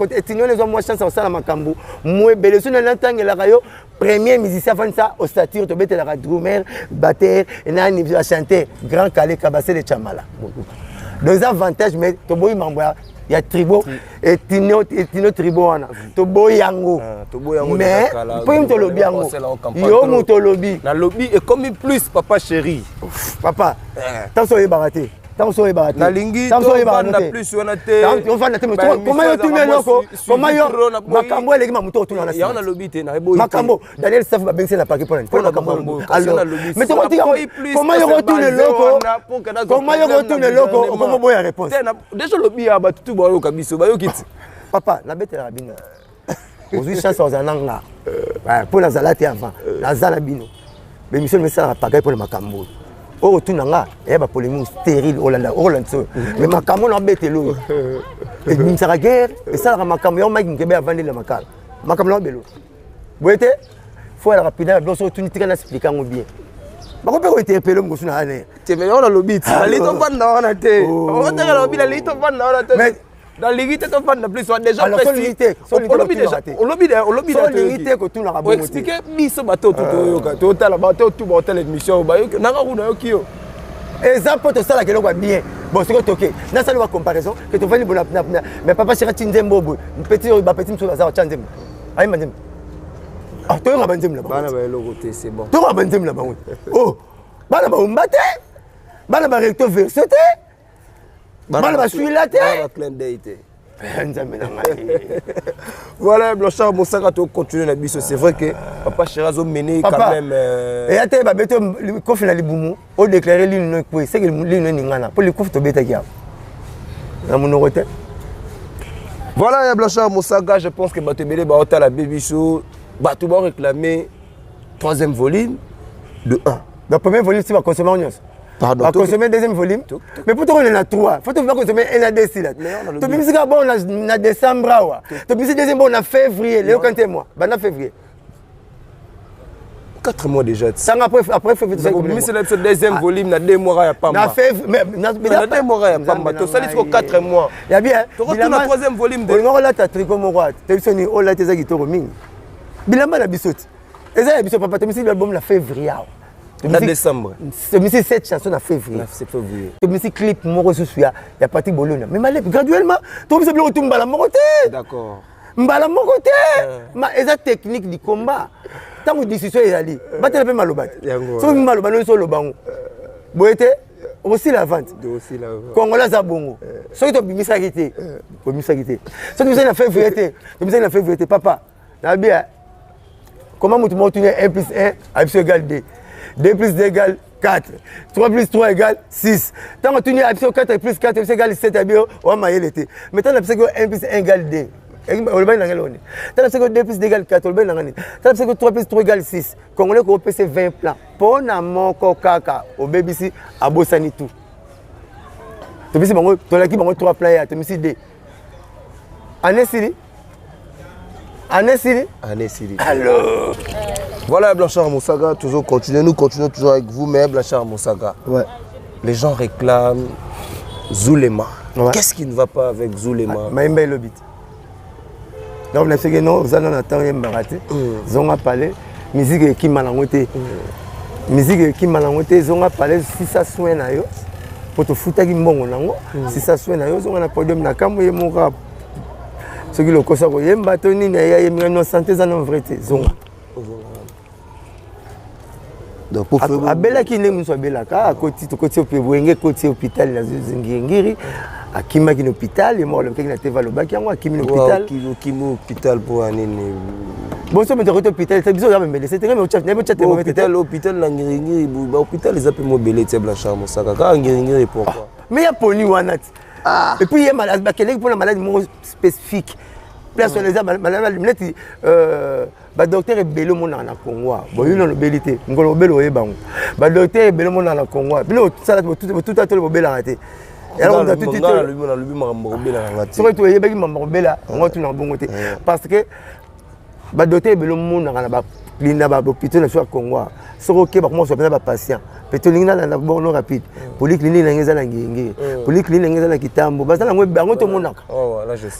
[SPEAKER 2] etini wana ezwa mwa chance ya kosala makambo mo ebele. So nani natangelaka yo premier musicien afandisa osatire, tobetelaka drummer, batteur, nani, bachanteur, Grand Kale, Kabasele, Chamala. Donc eza avantage, mais toboyi mambo ya tribo, etino etino tribo wana, toboyi yango. Mais mpo yo moto olobi yango, yo moto olobi.
[SPEAKER 3] Nalobi ekomi plus papa chéri.
[SPEAKER 2] Papa, ntango so oyebaka te, ntango so oyebaka te.
[SPEAKER 3] Nalingi tovanda plus wana te.
[SPEAKER 2] Ovanda te. Koma yo tuna eloko, koma yo makambo eleki mamutu otuna
[SPEAKER 3] wana. Yango nalobi te.
[SPEAKER 2] Makambo Daniel Safu babengisi na paki mpona mpona makambo. Alors, mais tokotika, koma yo kotuna eloko, koma yo kotuna eloko, okoma boya réponse.
[SPEAKER 3] Déjà olobi ya bato tu bayoka biso, bayoki ti.
[SPEAKER 2] Papa, nabetelaka bino, ozwi chance ozala na nga mpo nazala te avant, naza na bino. Bémission mesalaka pagaille mpona makambo oyo. Oyo otuna nga eya bapolémique stérile, olanda okolanda oyo, mais makambo na obetela oyo ebimisaka guerre, esalaka makambo yango. Mike Mokebe avandeli na makala, makambo na obelo boye te. Fo yalaka pida na biloko. Soki otuni, tika na explique yango bien, bako mpe kointerpele mokosu na ane.
[SPEAKER 3] Te, mais yango nalobi ti nalingi tovanda wana te. Oteka nalobi nalingi tovanda wana te, nalingi te tovanda plus wana déjà.
[SPEAKER 2] Olobi déjà,
[SPEAKER 3] olobi, olobi.
[SPEAKER 2] Olingi te kotunaka
[SPEAKER 3] bongo te. Explique biso bato tu toyoka, totala bato tu baotala émission, bayoki nanga kuna, yoki yo.
[SPEAKER 2] Eza mpo tosalaka eloko ya bien. Bon, sikoyo toke nasali ba comparaison ke tovandi bona. Mais papa chéri ati nzembo boye, petit, bapeti mosusu baza kotya nzembo, ayemba nzembo, toyoka banzembo na
[SPEAKER 3] bango. Bana baeloko te, c'est bon.
[SPEAKER 2] Toyoka banzembo na bango. Oh, bana baumba te, bana barecto verso te, bana baswila te.
[SPEAKER 3] Clin d'œil te.
[SPEAKER 2] Nzambe na ngai.
[SPEAKER 3] Voilà, Blanchard Mosaka, tocontinue na biso. C'est vrai que papa chéri azomener quand même.
[SPEAKER 2] Eya te, babeti kofi na libumu, odéclare lino no ekwe, seke lino eningana mpo likofi tobetaki awa na monoko te.
[SPEAKER 3] Voilà, ya Blanchard Mosaka, je pense que bato ebele baotala be biso, bato baoréclamer troisième volume de 1.
[SPEAKER 2] Donc premier volume si bakonsommer nyonso, bakonsommer deuxième volume, mais po tokolela na 3, faut bakonsommer 1 na 2 sila. Tobimisi kaka bon na décembre awa, tobimisi deuxième bon na février. Lelo kante mois, banda février.
[SPEAKER 3] 4 mois déjà.
[SPEAKER 2] Sanga après février.
[SPEAKER 3] Obimisi na biso deuxième volume na 2 mois ya pamba.
[SPEAKER 2] Na février.
[SPEAKER 3] Na 2 mois ya pamba, tosali siko 4 mois.
[SPEAKER 2] Ya bien.
[SPEAKER 3] Tokotuna troisième volume.
[SPEAKER 2] Olinga kolata tricot moko ate te, biso ni olata eza kitoko mingi. Bilamba na biso ti eza ya biso papa. Tobimisi album na février awa.
[SPEAKER 3] Na décembre.
[SPEAKER 2] Tobimisi 7 chansons na février.
[SPEAKER 3] Février.
[SPEAKER 2] Tobimisi clip moko susu ya Patrick Bolona. Mais malepe, graduellement tobimisi biloko tu, mbala moko te. Mbala moko te. Ma eza technique du combat. Ntango discussion ezali, batela mpe maloba te. Soki maloba nyonso oloba ngo boye te, okosila vente. Congolais aza bongo. Soki tobimisaki te, tobimisaki te. Soki tobimisaki na février te, tobimisaki na février te. Papa nayebi comment moto moko tuni 1 plus 1, ayebi égale 2, 2 plus 2 égale 4, 3 plus 3 égale 6. Ntango tuni ayebi 4 plus 4 ayebi égale 7, ayebi owa mayele te. Mais ntango napisaki 1 plus 1 égale 2, olobaki nanga eloko nini? Ntango napisaki 2 plus 2 égale 4, olobaki nanga nini? Ntango napisaki 3 plus 3 égale 6. Congolais koopesa 20 plan mpo na moko kaka obebisi, abosani tout. Tobisi bango, tolaki bango 3 plan ya tobisi 2 année sili, année sili.
[SPEAKER 3] Année sili.
[SPEAKER 2] Alors.
[SPEAKER 3] Voilà, Blanchard Mosaka, toujours continuez, nous continuons toujours avec vous, mais Blanchard Mosaka.
[SPEAKER 2] Ouais.
[SPEAKER 3] Les gens réclament Zulema. Ouais. Qu'est-ce qui ne va pas avec Zulema?
[SPEAKER 2] Maïmba elobi te. Donc na soki no oza nano ntango yembaka te, zonga pale, musique ekima nango te, musique ekima nango te. Zonga pale, sisa soin na yo po tofutaki mbongo nango. Sisa soin na yo, zonga na podium na kambo ye moko. Soki lokosa koyemba to nini, ayembi no santé eza no vrai te, zonga. Abelaki ndenge mosusu abelaka, akoti, tokoti wenge, ekoti hôpital na Ngiri-Ngiri, akimaki na hôpital. Ye moko alobaki na TV, alobaki yango, akimi na hôpital.
[SPEAKER 3] Okimi hôpital mpo ya nini?
[SPEAKER 2] Bonso moto akoti hôpital, biso oza bembelese te.
[SPEAKER 3] Hôpital, hôpital na Ngiringiri, bahôpital eza mpe mobele tia Blanchard Mosaka kaka Ngiringiri, pourquoi?
[SPEAKER 2] Mais ya poni wana ti, et puis ye bakendeki mpona maladie moko spécifique. Place wana eza neti badocteur ebele omonaka na Congo awa. Boyo nano obeli te, mokolo obeli oyeba yango. Badocteur ebele omonaka na Congo awa, bino botuta tolo bobelaka te.
[SPEAKER 3] Nalobi makambo kobela na nga te.
[SPEAKER 2] Soki toyebaki makambo kobela yango, tunaka bongo te, parce que badocteur ebele omonaka na na bahôpitaux na biso ya Congo awa, soki oke bakoma kozwa mpenza bapatient pe tolingi nalanda borno rapide. Polyclinique nange eza na Ngenge, polyclinique nange eza na Kitambo, baza nango bango tomonaka.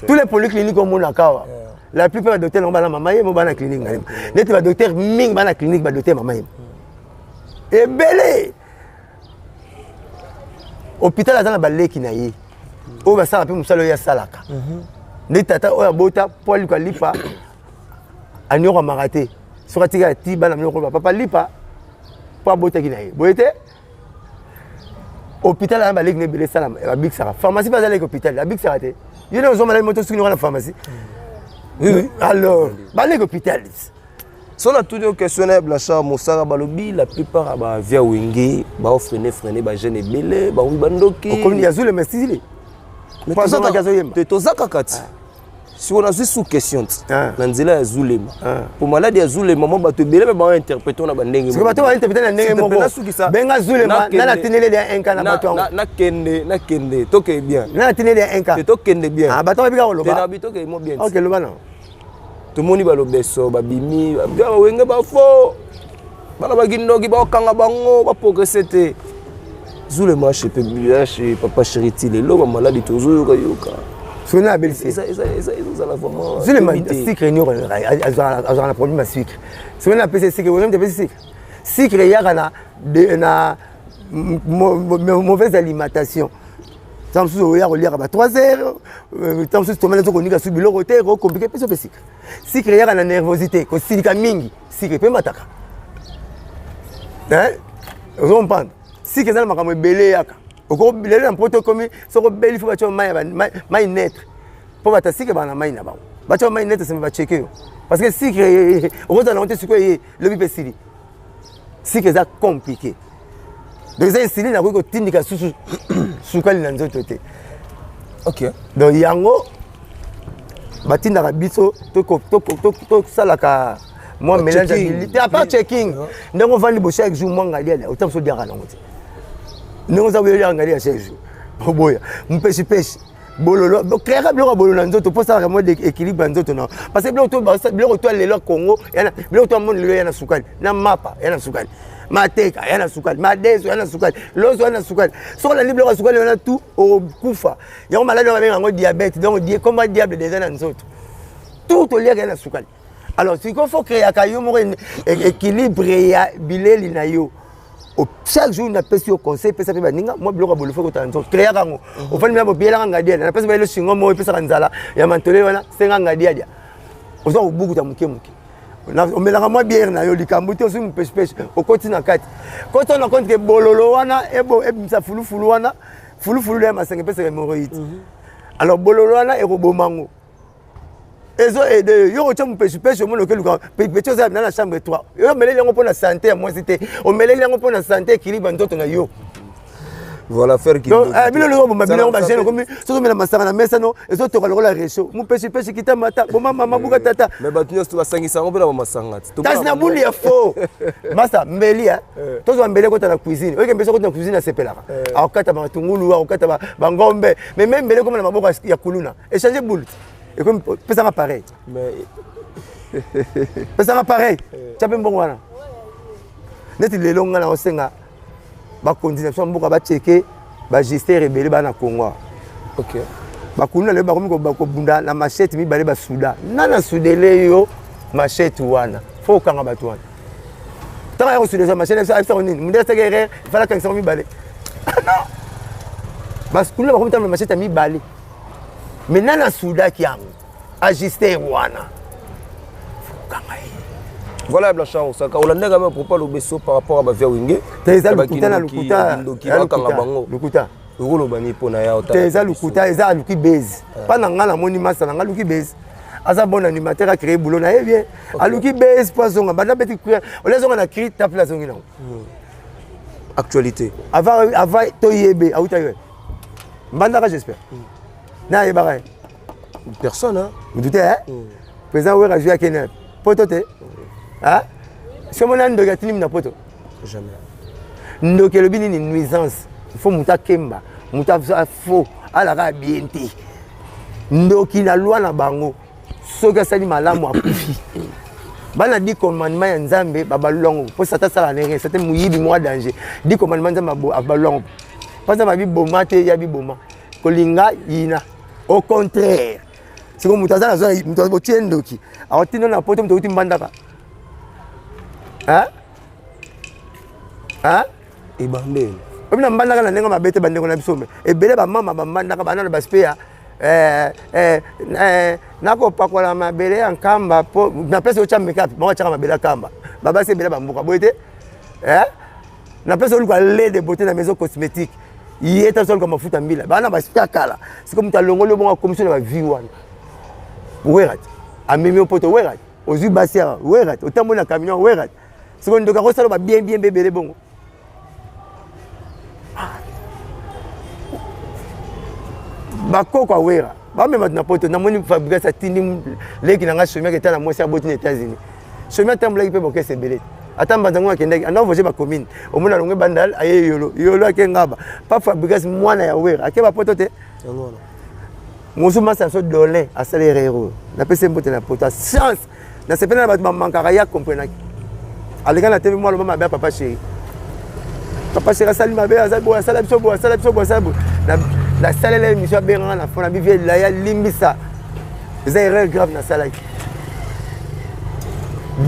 [SPEAKER 2] Tous les polycliniques omonaka awa, la plupart badocteur nango bana Mama Yemo, bana clinique Ngaliema. Neti badocteur mingi bana clinique, badocteur Mama Yemo ebele. Hôpital aza na baleki na ye oyo basalaka mpe mosala oyo asalaka. Nde tata oyo abota mpo aluka lipa, anyokwamaka te. Soki atikala ti bana minoko, papa lipa mpo abotaki na ye boye te. Hôpital aza baleki na ebele esalama, babikisaka. Pharmacie mpe aza leki hôpital, abikisaka te. Yo nde ozwa maladi moto soki nioka na pharmacie. Alors baleki hôpital.
[SPEAKER 3] So natuni yo question na ya Blanchard Mosaka, balobi la plupart ya bavia Wenge baofrene frene bajeune ebele, bakomi bandoki.
[SPEAKER 2] Okomi ya Zule Mesili poison kaka azoyemba.
[SPEAKER 3] Te, toza kaka ti siko nazwi sous question ti na nzela ya Zulema, po maladi ya Zulema mwa bato ebele mpe baointerprete na bandenge.
[SPEAKER 2] Siko bato bainterprete na ndenge moko. Benga Zulema na natineleli ya inka na bato yango.
[SPEAKER 3] Nakende, nakende, tokee bien.
[SPEAKER 2] Na natineli ya inka.
[SPEAKER 3] Te, tokende bien.
[SPEAKER 2] Bato babika koloba.
[SPEAKER 3] Te, nabi tokee mo bien.
[SPEAKER 2] Ok, loba na.
[SPEAKER 3] Tomoni balobeso babimi bawenge bafo bana bakindoki, bakokanga bango, baprogresse te. Zulema chez chez Papa Chéri ti lelo bamaladi tozoyokayoka.
[SPEAKER 2] Soki na abelisi.
[SPEAKER 3] Ezozala vraiment.
[SPEAKER 2] Zulema sucre nyoko azwaka na problème ya sucre. Soki na apesi sucre, oyo apesi sucre, sucre eyaka na mauvaise alimentation. Ntango mosusu oya koliaka ba 3 heures, ntango mosusu tomana ezokonika su biloko te, ekocompliquer mpe so mpe sucre. Sucre eyaka na nervosité, kosilika mingi, sucre mpe mataka. Ozo comprendre? Sucre eza na makambo ebele eyaka. Lelo na mpoto ekomi soki obeli, fo batya mai neutre, mpo bato ya sucre baa na mai na bango, batya mai neutre, nsima bacheke yo, parce que sucre okozala nango te sikoyo eye, lobi mpe esili. Sucre eza compliqué. Donc eza insuline, akoki kotindika susu sukali na nzoto te. Donc yango batindaka biso tosalaka mwa mélange te, à part checking. Ndenge ovandi bo chaque jour mwa ngalialia, ota moso odiaka nango te. Ndenge oza boyoliaka ngalia chaque jour, oboya mpesimpesi bololo, créaka biloko ya bololo na nzoto mpo osalaka mwa équilibre ya nzoto na, parce que biloko to lelo ya Congo, biloko to amoni lelo ya na sukali, na mapa ya na sukali, mateka ya na sukali, madeso ya na sukali, loso ya na sukali. Soki olandi biloko ya sukali wana tu, okokufa. Yango maladi wana babenga yango diabète. Donc komba diable déjà na nzoto, tout toliaka ya na sukali. Alors sikoyo fo créaka yo moko équilibre ya bileli na yo chaque jour. Napesi yo conseil, pesa mpe baninga mwa biloko ya bolofo ekotala nzoto, créaka yango. Ofandi mina bobiyelaka ngadiadia, napesi bayelo singo moko epesaka nzala ya mantole wana, senga ngadiadia, oza kobukuta moke moke, omelaka mwa biere na yo, likambo te. Ozwi mopeshipeshe, okoti na kati, kota na compte ke bololo wana ebimisa fulufulu wana, fulufulu ya masanga epesaka hémorroïde. Alors bololo wana ekoboma yango, ezo aide yo. Yo kotya mopeshipeshe, omoni okeluka peti, oza na chambre 3. Yo omeleli yango mpo na santé ya mwasi te, omeleli yango mpo na santé, équilibre nzoto na yo.
[SPEAKER 3] Voilà, faire.
[SPEAKER 2] Bino lelo boma bino yango bagene okomi soki omela masanga na mesa no ezotoka lokola réchaud. Mopeshipeshi, kita mata, boma mama, buka tata.
[SPEAKER 3] Mais bato nyonso basangisa yango mpe na bamasanga.
[SPEAKER 2] Kasi na buli ya fo masa mbeli, tozwa mbeli ekota na cuisine. Oyeke mbeli ekota na cuisine, asepelaka, akokata matungulu, akokata bangombe. Mais même mbeli ekoma na maboko ya kuluna, échange boule, ekomi pesanga pareil, pesanga pareil, tia mpe mbongo wana. Neti lelo nga na osenga bakonzi na biso ya mboka bacheke bagesteur ebele baa na Congo. Bakuluna lelo bakomi kobunda na machette mibale, basuda nana sudele yo machette wana, fo okanga bato wana. Ntango ya kosuda machette, ayebisako nini? Mundele asaki erreur, ifala akangisako mibale. Non, bakuluna bakomi tamba na machette ya mibale, mais nani asudaki yango? Ajuster wana, okanga ye.
[SPEAKER 3] Voilà, Blanchard Osaka, olandaka même propos lobeso par rapport à bavia Wenge.
[SPEAKER 2] Te, eza lokuta na lokuta.
[SPEAKER 3] Bakanga bango.
[SPEAKER 2] Lokuta.
[SPEAKER 3] Okoloba nini mpo na ya?
[SPEAKER 2] Te, eza lokuta, eza aluki base mpa na ngai. Namoni masa na ngai aluki base, aza bon animateur, acréé boulot na ye bien. Aluki base mpo azonga banda beti, ole azonga na cri tapela, azongi nango.
[SPEAKER 3] Actualité.
[SPEAKER 2] Avant toyebe auta yo Mbandaka, j'espère na ayebaka ye.
[SPEAKER 3] Personne, hein?
[SPEAKER 2] Mutu te, hein? Président Wera azwi akende poto te. Hein? Soki omoni ndoki atindi na poto?
[SPEAKER 3] Jamais.
[SPEAKER 2] Ndoki elobi nini? Nuisance. Il faut moto akemba, moto aza faux, alaka bien te. Ndoki na loi na bango, soki asali malamu akufi. Bana 10 commandement ya Nzambe babalula yango mpo satan asala na rien. Satan moyibi moko danger. 10 commandement Nzambe abalula yango mpo Nzambe abiboma te, ya biboma kolinga yina, au contraire. Sikoyo moto aza na moto otie ndoki akotinda na poto, moto outi mbandaka, hein? Hein?
[SPEAKER 3] Ebandeli.
[SPEAKER 2] Obi na mbandaka na ndenge mabe te, bandeko na biso me ebele bamama bambandaka bana na baspe ya nakopakola mabele ya nkamba po na place otya makeup, bango atyaka mabele ya nkamba. Babasi ebele bamboka boye te, na place oluka lait de beauté na maison cosmétique, ye ta oluka mafuta mbila, bana baspe ya kala. Sikoyo moto alongoli obongo akomisi na bavie wana. Wera te amemi yo poto, wera te ozwi basi awa, wera te otamboli na camion, wera te. Sikoyo ndoki akosala ba bien bien bebele bongo. Bakoko awera bamema na poto. Namoni Fabrice atindi leki na ngai Somiaki etala mwasi aboti na États-Unis. Somi atambolaki mpe bokese ebele, ata mbanza ngo akendaki anda voyage bacommune, omona alongwe Bandal aye Yolo, Yolo ake Ngaba. Pa Fabrice mwana ya Wera ake bapoto te. Mosu masa biso Dolin asala erreur oyo. Napesi mbote na poto chance, nasepeli na bato bamankaka ya comprenaki. Aleka na TV mwa aloba mabe ya Papa Chéri. Papa Chéri asali mabe, aza boye, asala biso boye, asala biso boye, asala boye. Nasalela émission, abenganga na fona bivie laya limbisa, eza erreur grave nasalaki.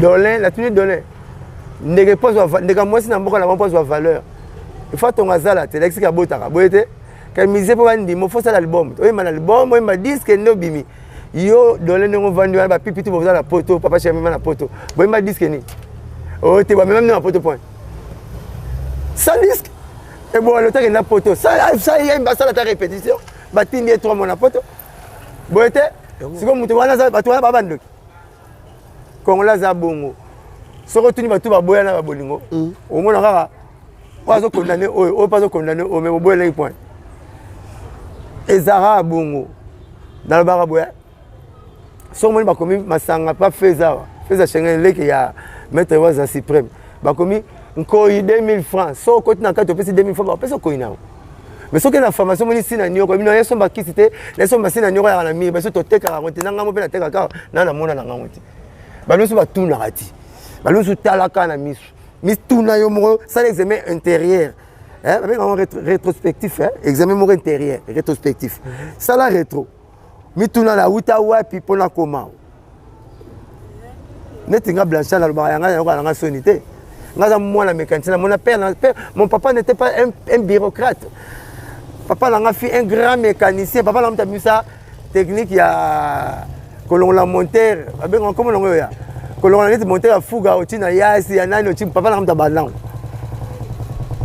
[SPEAKER 2] Dolin, natuni Dolin ndeke mpo azwa ndeke mwasi na mboka na bango, mpo azwa valeur ifo atonga azala te, lakisiki abotaka boye te. Ka musicien mpo bandima, fo osala album, oyemba na album, oyemba disque nde obimi. Yo Dole, ndenge ovandi wana, bapipi tu boza na poto, Papa Chéri amema na poto, boyemba disque nini? Oyo te bamema mino na poto, point. Sans disque ebola lotaki na poto, yemba, asala ata répétition, batindi ye 3 mois na poto boye te. Sikoyo moto wana, bato wana baa bandoki. Kongola aza bongo. Soki otuni bato baboya na babolingo, omona kaka oyo azokondane oyo, oyo mpe azokondane oyo, me boboyelaki point. Ezalaka bongo. Nalobaka boye, soki omoni bakomi masanga pa feza awa, feza Schengen, leke ya maître waza suprême, bakomi nkoi 2000 francs, so okoti na kati, opesi 2000 francs, bapesi okoi nango. Mais soki na formation omoni si na nioko bino nayesomba kisi te, nayesomba si na nioko yaka na mire baso totekaka yango te, na ngambo mpe natekaka kaka na namona na ngango te. Baloso batunaka ti baloso talaka na miso, mituna yo moko, sala examen intérieur, babenga yango rétrospectif, examen moko intérieur rétrospectif. Sala rétro, mituna nauta wapi mpo nakoma neti nga Blanchard. Nalobaka yanga, nayoka nanga soni te. Nga aza mwana mécanicien, namona père, père. Mon papa n'était pas un bureaucrate. Papa nanga fut un grand mécanicien. Papa nanga moto abimisa technique ya kolongola monteur, babengaka nkombo nango ya kolongola neti monteur ya fuga oti na yasi ya nani oti. Papa nanga moto abandango.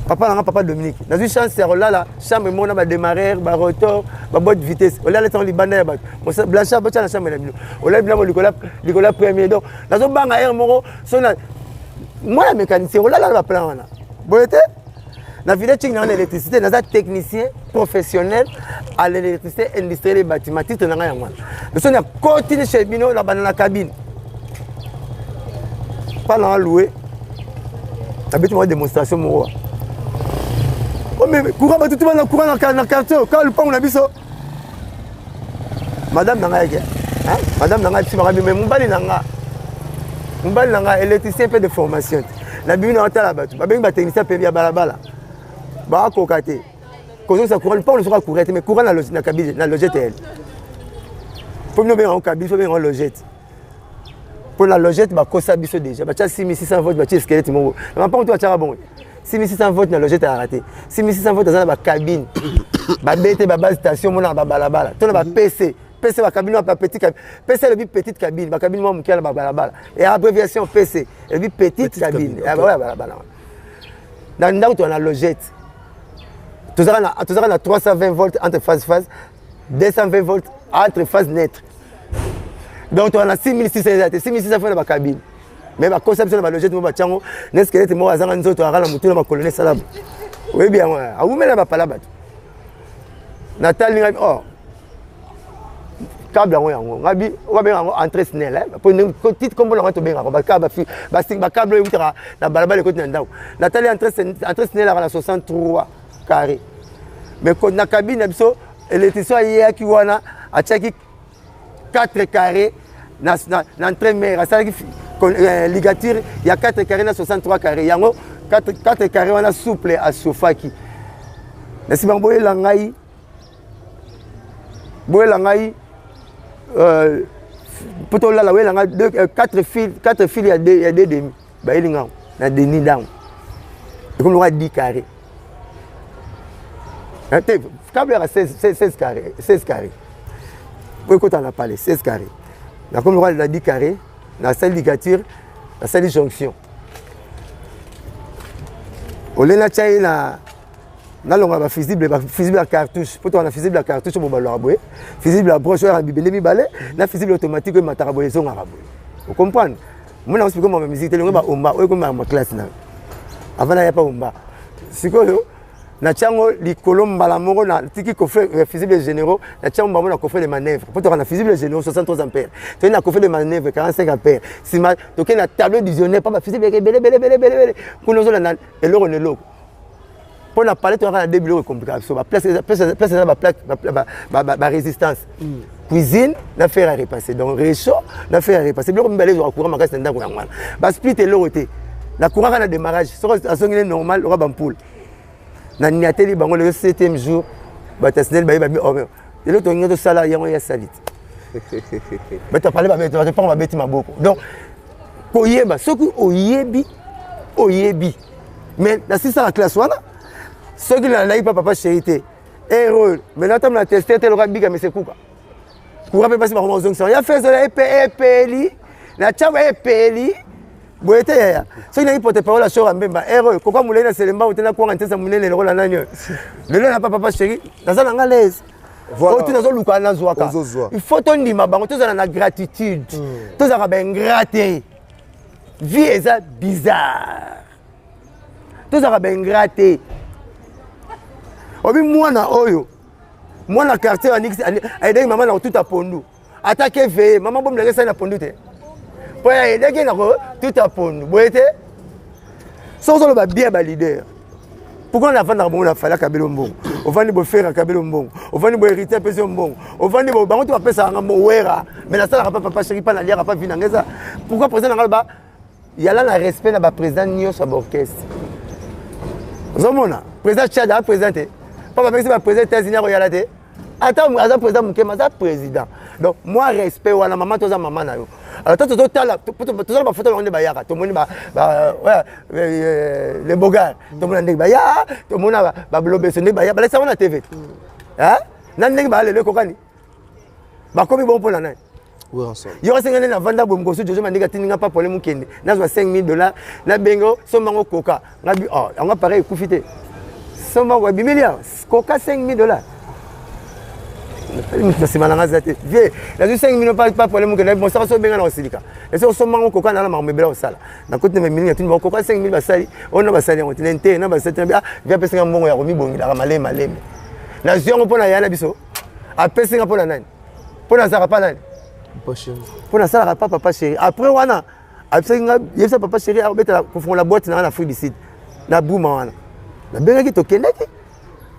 [SPEAKER 2] Papa nanga, papa Dominique, nazwi chance ya kolala chambre moko na badémarreur, barotor, baboîte vitesse. Olala ntango libanda ya bato. Blanchard botya na chambre na bino, olali bilamo likolo ya premier. Donc nazobanga heure moko so na mwana mécanicien olala na baplan wana boye te. Na village chiki nanga na électricité, naza technicien professionnel à l'électricité industrielle et bâtiment, titre nanga yango wana. So na kotini chez bino, na banda na cabine pa nanga loué, nabeti mwa démonstration moko courant, bato tu bana courant na quartier kaka lupango na biso. Madame na ngai yake, madame na ngai biso bakabi me mobali na nga, mobali na nga électricien mpe de formation te. Nabimi na otala bato babengi batechnicien mpe ya balabala, bakoka te kozongisa courant lupango soka courant te, mais courant na cabine na logette ele mpo bino obenga yango cabine, so obenga yango logette. Mpo na logette bakosa biso déjà, batya 6600 volt, batia squelette moko na mapango to batiaka bongo. 6600 volt na logette ayaka te. 6600 volt aza na bacabine babete babase station, omonaka babalabala to na bapc pc, bacabine wana petit cabine. PC elobi petite cabine, bacabine mwa moke na babalabala e abréviation PC elobi petite cabine oyo ya balabala wana. Na ndako toza na logette, tozalaka na 320 volt entre phase phase, 220 volt entre phase neutre. Donc toza na 6600 eza te, 6600 fo na bacabine, mais bakosa biso na balogete mo batyango na squelette moko azanga nzoto, aka na motu na makolo na esala oyebi yango, awumela bapala bato. Natali ngai, oh. Câble yango yango ngabi babenga yango entrée snel po titre kombo nango tobengaka bacable oyo eutaka na balabala ekoti na ndako. Natali entrée snel aka na 63 carré, mais na cabine na biso, électricien ayeyaki wana, atiaki 4 carré na entrée mare, asalaki ligature ya 4 carré na 63 carré. Yango 4 carré wana souple asofaki na nsima. Boyela ngai, boyela ngai mpo tolala. Boyela ngai 4 fil, 4 fil ya 2 demi. Bayeli ngango na deni ndango, ekomi lokola 10 carré te. Câble yaka 16 carré, 16 carré po ekota na palais, 16 carré. Nakomi lokola na 10 carré, nasali ligature, nasali jonction. Ole natya ye na nalongola bafusible, bafusible ya cartouche, po toka na fusible ya cartouche oyo bobalwaka boye, fusible ya broche oyo ya bibende mibale, na fusible automatique oyo emataka boye, ezongaka boye. Ocomprendre? Mona osipika mama musique te, longo baomba oyo ekomi ma classe na avant naya pa omba. Sikoyo natia yango likolo mbala moko, natiki coffret fusible généraux, natia yango mbala moko na coffret de manœuvre, po toka na fusible généraux 63 ampères, toyei na coffret de manœuvre 45 ampères. Nsima tokei na tableau divisionnaire, mpo bafusible eke ebele ebele ebele ebele kuna, ozolanda eloko na eloko. Mpo na palais toyaka na deux biloko ecomplika biso: baplace eza baplaque barésistance, cuisine na fer à repasser, donc réchaud na fer à repasser. Biloko mibale ezwaka courant makasi na ndako. Yango wana basplit eloko te na courant kaka na démarrage. Soki azongi ne normal loka bampule na niateli bango. Lelo septième jour, bato ya SNEL baye, babi lelo tolingi tosala yango ya sali te. Bato ya palais bato mpango babeti maboko. Donc koyeba, soki oyebi, oyebi. Mais nasisaka classe wana, soki nalandaki pa papa chéri te, erreur. Mais natambo na teste te, loka bika mese kuka courant mpe basi bakoma kozongisa ya fezola epe epeli na tiango epeli boye te. Yaya, soki naki porte parole ashora mbemba erreur koka molai na selemba te, nakwanga ntesa monene lokola nani oyo lelo na pa papa chéri, naza na nga lese oyo te, nazoluka nazwaka. Il faut tondima bango, tozala na gratitude, tozalaka baingrat te. Vie eza bizarre, tozalaka baingrat te. Obi mwana oyo, mwana quartier ayedaki mama na kotuta pondu, atake veye mama bomilaka esali na pondu te, mpo ayedaki na kotuta pondu boye te. Soki ozoloba bien baleader, pourquoi navandaka bongo? Nafali akabeli mbongo, ovandi bofere akabeli mbongo, ovandi bohéritier apesi yo mbongo, ovandi bango to bapesaka nga mbongo wera. Mais nasalaka pa papa chéri, mpa naliaka pa vi nanga eza. Pourquoi président nanga loba yala na respect na baprésident nyonso ya baorchestre? Ozomona président Tchad aza président te, mpo bapekisi baprésident États-Unis akoyala te. Ata aza président mokema, aza président. Donc moi, respect wana, mama toza mama na yo. Alors to tozotala, tozala bafoto bango nde bayaka, tomoni le bogar, tomona ndenge baya, tomona babilobeso ndenge baya, balakisa ngo na TV na ndenge baya lelo ekokani, bakomi bongo mpona nani? Yo asenga nde navanda boye. Mokosu Jojo Mandika atindi nga pa pole mokende nazwa 5000 $, nabengo sombango koka. Ngabi oh, yango appareil ekufi te, sombango ebimeli awa koka 5000 $. Moto na nsima na nga aza te. Vie nazwi 5000 pa pole mokende mosaka so obenga na kosilika esi osombango koka na makambo ebele kosala. Nakoti na bamilingi, atindi bango koka 5000, basali oyo na basali yango te te na basali te. Ah, vie apesinga mbongo ya komibongelaka malemi malemi. Nazwi yango mpo na ya na biso, apesinga mpo na nani? Mpo nazalaka pa nani? Mpo nasalaka pa papa chéri. Après wana abisaki nga, yebisa papa chéri akobetela kofungola boîte na nga na Afrique du Sud na Buma wana. Nabengaki, tokendaki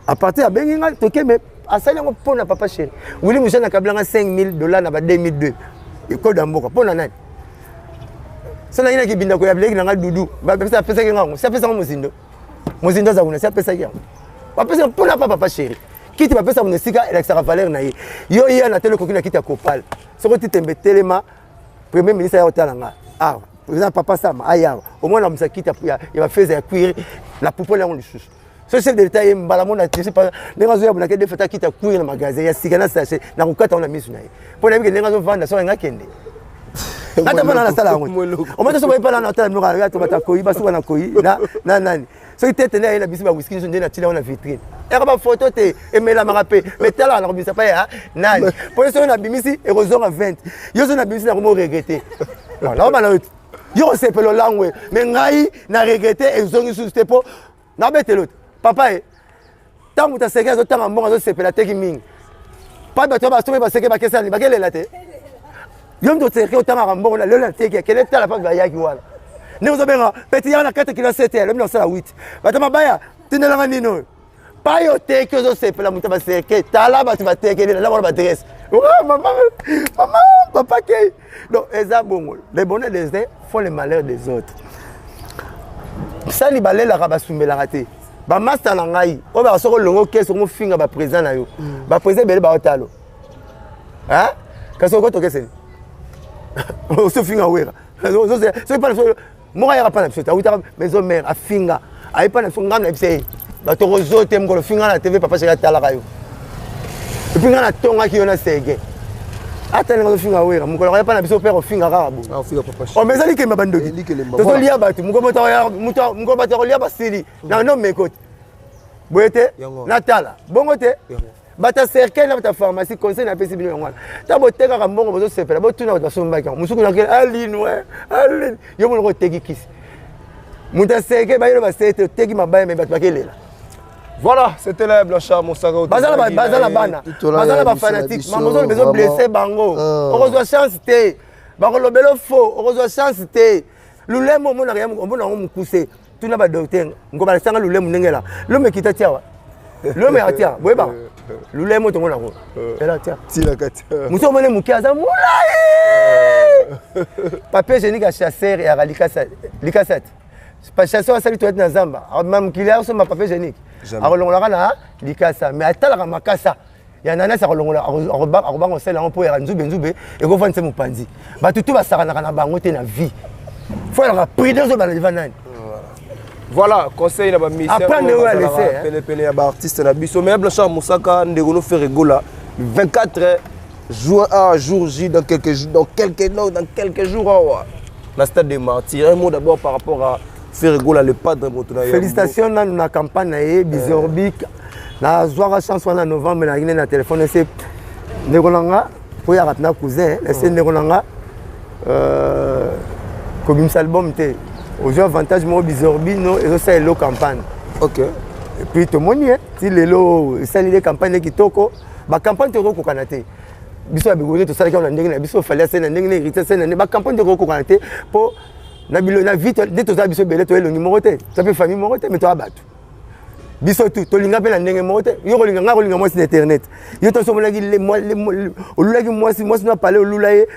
[SPEAKER 2] à partir abengi nga, toke. Mais asali yango mpo na papa chéri. Wili Mouchane akabelanga 5000 $ na ba 2002, ekode ya mboka. Mpo na nani? So nangi na kibinda koya bileki na nga dudu apesaki nga yango, si apesanga mozindo, mozindo aza kuna, si apesaki yango, bapesaka mpo na pa papa chéri. Kiti bapesaka moto esika elakisaka valeur na ye. Yo ye na tele okoki na kiti ya kopal, soki oti tembe telema, premier ministre aya kotala nga awa, président papa Sama aya awa, omona mosa kiti ya bafeza ya cuir na pupole yango lisusu. So chef de l'état ye mbala mona ndenge azoya bonake defa ta kiti ya cuir na magasin ya sika na sachet na kokata ngo na misu na ye, mpo nayebi ke ndenge azovanda soki nga kende ata mpona nasala yango omata. So bayepala na otala biloko ya tobata koyi basuka na koyi na nani. Soki tete nde ayela biso bawiski nyonso nde natila yango na vitrine, yaka bafoto te emelamaka mpe. Mais talaka na kobimisa pa ya nani, mpo soki nabimisi ekozonga 20. Yo soki nabimisi nakomo regretter, naobana yo yo kosepela olangwe, mais ngai na regretter ezongi susu te. Mpo nabetelo te papa ye, ntango moto aseki azotanga mbongo, azosepela, ateki mingi. Pa bato basombi baseke bakesani bakelela te. Yo moto oserke otangaka mbongo na lelo na teki akende tala pa bayaki wana. Ndenge ozobenga peti yaka na 4 kilo 7 ya lobi na osala 8. Bato mabaya tindelanga nini oyo? Pai oteki ozosepela moto baserke tala bato batekeli na wana badresse. Oh, mama, mama, papa kei. Donc eza bongo. Le bonheur des uns font le malheur des autres. Sani balelaka basumbelaka te. Bamasta na ngai oyo baka soki olongo kesi okomofinga baprésident na yo. Baprésident ebele baotalo. Hein? Kasi okoto keseni. Osofinga wera. Soki pa moko ayaka mpa na biso te awutaka maison mère afinga aye mpa na biso ngai na biso ye bato kozo te mokolo finga na tv papa sheri atalaka yo epuis ngai natongaki yo na sege ata ndenge azofinga wera mokolo akoya mpa na biso mpe akofinga kaka boye eza likemba bandoki tozolia bato mokolo bato akolia basili na no meko te boye te natala bongo te bato ya cercueil na bato ya pharmacie conseil napesi bino yango wana ntango botekaka mbongo bozosepela botuna bato basombaki yango mosuku nakele alinwe alin yo monoko oteki kisi moto ya cercueil bayelo baseye te oteki mabaya me bato bakelela.
[SPEAKER 3] Voilà, c'était là Blanchard Mosaka.
[SPEAKER 2] Baza na bana, baza na ba fanatique, mamozo bezo blesser bango. Okozwa chance te. Bakolobela faux, okozwa chance te. Lulemo omonaka ya omona yango mokuse. Tuna ba docteur, ngo balakisanga lulemo ndenge la. Lulemo ekita tia wa. Lulemo ya tia, boyeba. Lulemo tongo nango. Ela tia.
[SPEAKER 3] Tila kati.
[SPEAKER 2] Muso omone moke aza molai. Papier hygiénique ya chasseur ya likasa likasa te. Chasseur asali toilette na zamba. Mokili asomba papier hygiénique. Akolongolaka na likasa mais atalaka makasa ya nanasi akolongola akobanga kosala yango mpo yaka nzube nzube ekofandisa mopanzi. Bato tu basakanaka na bango te na vie. Fo alaka prudence oyo balandi nani.
[SPEAKER 3] Voilà, conseil na ba musicien.
[SPEAKER 2] Apprendre oyo alese.
[SPEAKER 3] Pene pene ya ba artiste na biso. Mais Blanchard Mosaka ndeko no Ferre Gola 24 juin à jour J dans quelques jours, dans quelques non, dans quelques jours awa. Na stade de Martyrs. Un mot d'abord par rapport à Ferre Gola le padre moto na.
[SPEAKER 2] Félicitations na na campagne na ye Bizorbic. Na zwaka chance wana novembre na na téléphone ese ndeko nanga po ya na cousin ese ndeko nanga kobimisa album te. Ozwi avantage moko Bizorbino ezosala elo campagne.
[SPEAKER 3] OK.
[SPEAKER 2] Et puis tomoni ti lelo esaleli campagne kitoko. Ba campagne tokokokana te. Biso ya bigori tosalaki na ndenge na biso fallait asali na ndenge na héritier asali na ndenge ba campagne tokokokana te po na bilo na vie nde tozala biso ebele toelongi moko te toza mpe famille moko te mais toya bato biso tu tolinga mpe na ndenge moko te. Yo kolinga ngai kolinga mwasi na internet yo toso omonaki olulaki mwasi mwasi no apale olula ye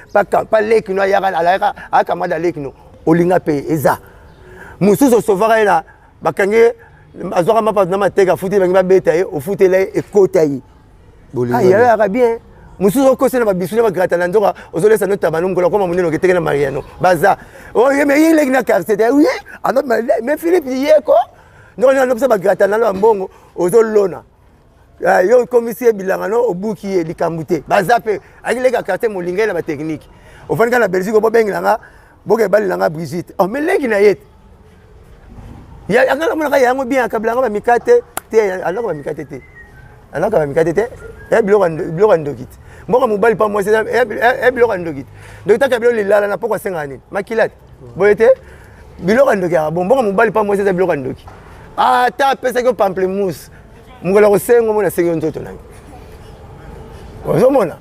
[SPEAKER 2] pa leki no ayaka alayaka akamada leki no olinga mpe eza mosusu osovaka ye na bakangi ye azwaka mapa na mateka afuti bangi babeta ye ofutela ye ekota ye ayaka bien mosusu okosi na babisu na bagrata na nzoka ozolesa no tabano mokolo akoma monene oketeke na mariano baza oye me ye leki na quartier te ye mais Philippe ye ko ndoko nini anopesa bagrata nano ya mbongo ozolona yo okomisi ye bilanga no obuki ye likambo te baza mpe akileki ya quartier molinga ye na batechnique ofandi kaka na Belgique obobengelanga boke ebalelanga Brigitte oh mais leki na ye te anga namonaka yango bien akabelanga bamikate te alaka bamikate te alaka bamikate te ya biloko ya ndoki te mboka mobali pa mwasi ya biloko ya ndoki te ndoki taka biloko lilala na poko asengaka nini makila te boye te biloko ya ndoki yaka bon mboka mobali pa mwasi eza biloko ya ndoki ata apesaki yo pamplemousse mokolo ya kosenga omona asengi yo nzoto na yo ozomona.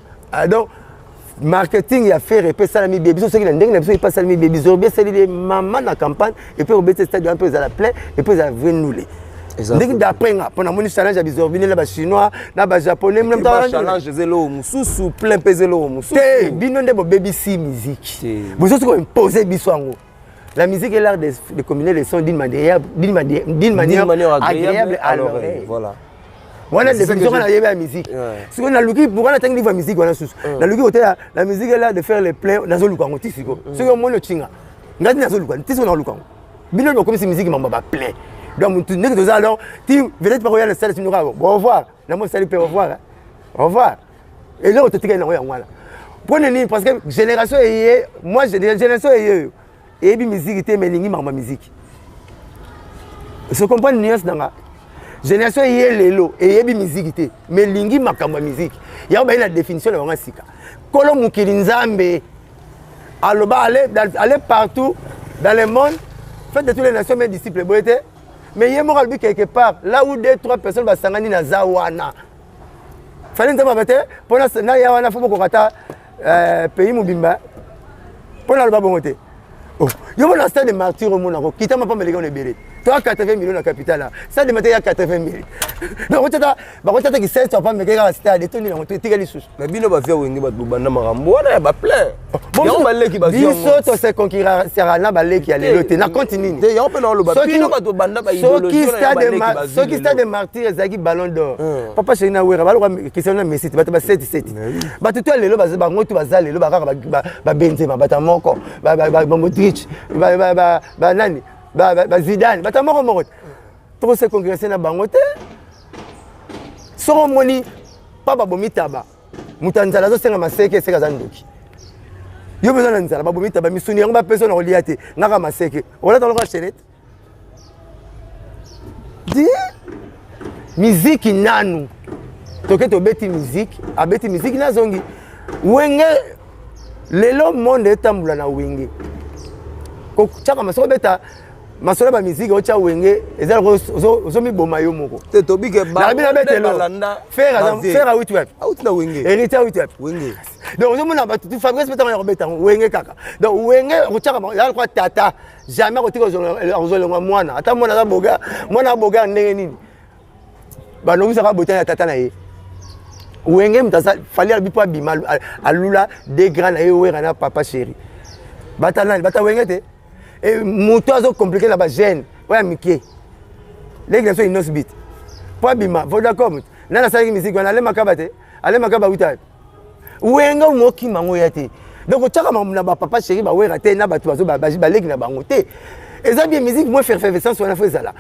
[SPEAKER 2] Donc marketing ya Ferre epe esalami bien biso soki na ndenge na biso epe esalami bien biso esaleli ye mama na campagne epe obeti stade wana mpe ezala plein epe ezala vrai nule ndenge d'après nga mpo namoni challenge ya Bizorbi na bachinois na bajaponais
[SPEAKER 3] challenge eza eloko mosusu plein mpe eza eloko mosusu
[SPEAKER 2] te bino nde bobebisi musique bozo soki koimpose biso yango. La musique est l'art de combiner les sons d'une manière, d'une manière, d'une manière, manière agréable à l'oreille.
[SPEAKER 3] Voilà.
[SPEAKER 2] Wana définition wana yebi ya musique. Sikoyo naluki pourquoi natangi livre ya musique wana susu. Naluki koteya la musique est l'art de faire les pleins nazoluka yango ti sikoyo. Soki omoni otinga ngai ti nazoluka ti sikoyo naluka yango. Bino bokomisi musique mambo ba plein. Donc mutu ndenge toza alors ti vedette bakoya na salle tino kaka au revoir. Na mo sali pe au revoir. Au revoir. Eloko totikali nango yango wana. Mpo na nini? Parce que génération eye moi génération eye oyo eyebi musique te mais elingi makambo ya musique. Se comprendre nuance nanga. Génération eye lelo eyebi musique te mais elingi makambo ya musique. Yango baye na définition na bango ya sika. Kolo mokili Nzambe aloba allez, allez partout dans le monde, faites de toutes les nations mes disciples boye te. Mais ye moko alobi quelque part là où deux trois personnes basangani na za wana. Fally nzambe aba te mpo naya wana fo bokoka ata euh, pays mobimba mpo naloba bongo te. Oh, yo mona stade de martyr omonako kita mapamba eleki wana ebele toya 80 million na capitale a stade de martyr ya 80 mille donc otata bakotata kisenso apamba ekei kaka stade etondi nango etika lisusu.
[SPEAKER 3] Mais bino bavia Wenge, bato bobanda makambo wana ya baplein, yango baleki bazwi yango.
[SPEAKER 2] Biso tose concurrencera na baleki ya lelo te na compte nini?
[SPEAKER 3] Te, yango mpe naoloba, bino bato banda baidéologie wana ya baleki bazwi
[SPEAKER 2] soki
[SPEAKER 3] lelo.
[SPEAKER 2] Stade de martyr ezalaki ballon d'or, papa chéri na Wera baloka Cristiano na Messi te, bato ba 7 7, bato to ya lelo bango to baza lelo bakaka babenzema, bato ya moko bamodric, banani, bazidane, bato ya moko moko te. Tokose concurrence na bango te. Soki omoni pa babomi taba, moto ya nzala azosenga maseke, eseke aza ndoki. Yo mpenza na nzala, babomi taba, misuni yango bapesa na kolia te, ngaka maseke olata lokola chenete di miziki nanu toke tobeti miziki, abeti miziki nazongi Wenge. Lelo monde etambola na Wenge, kotiaka masoko, obeta masolo ya bamiziki, otya Wenge, eza lokola ozomiboma yo moko.
[SPEAKER 3] Te, tobike.
[SPEAKER 2] Nayebi na betelo Ferre awuti wapi?
[SPEAKER 3] Auti na Wenge.
[SPEAKER 2] Héritier awuti wapi?
[SPEAKER 3] Wenge.
[SPEAKER 2] Donc ozomona bato, Fabrice mpe ntango ya kobeta yango Wenge kaka. Donc Wenge okotiaka ya lokola tata, jamais akotika akozolengwa mwana, ata mwana aza boga, mwana aboga ndenge nini, balongisaka botani ya tata na ye. Wenge moto aza Fally alobi mpo abima, alula de grand na ye Wera na papa chéri, bata nani, bata Wenge te. E moto azocompliquer na bagene oyo ya mike, leki na biso Innoss'B mpo abima Vodacom, nani asalaki misiki wana? Ale Makaba te, Ale Makaba auta Wenge, mokima yango ya te. Donc otiaka makambo na bapapa chéri bawera te, na bato bazo baleki na bango te. Eza bien musique, mwa effervescence wana fo ezala,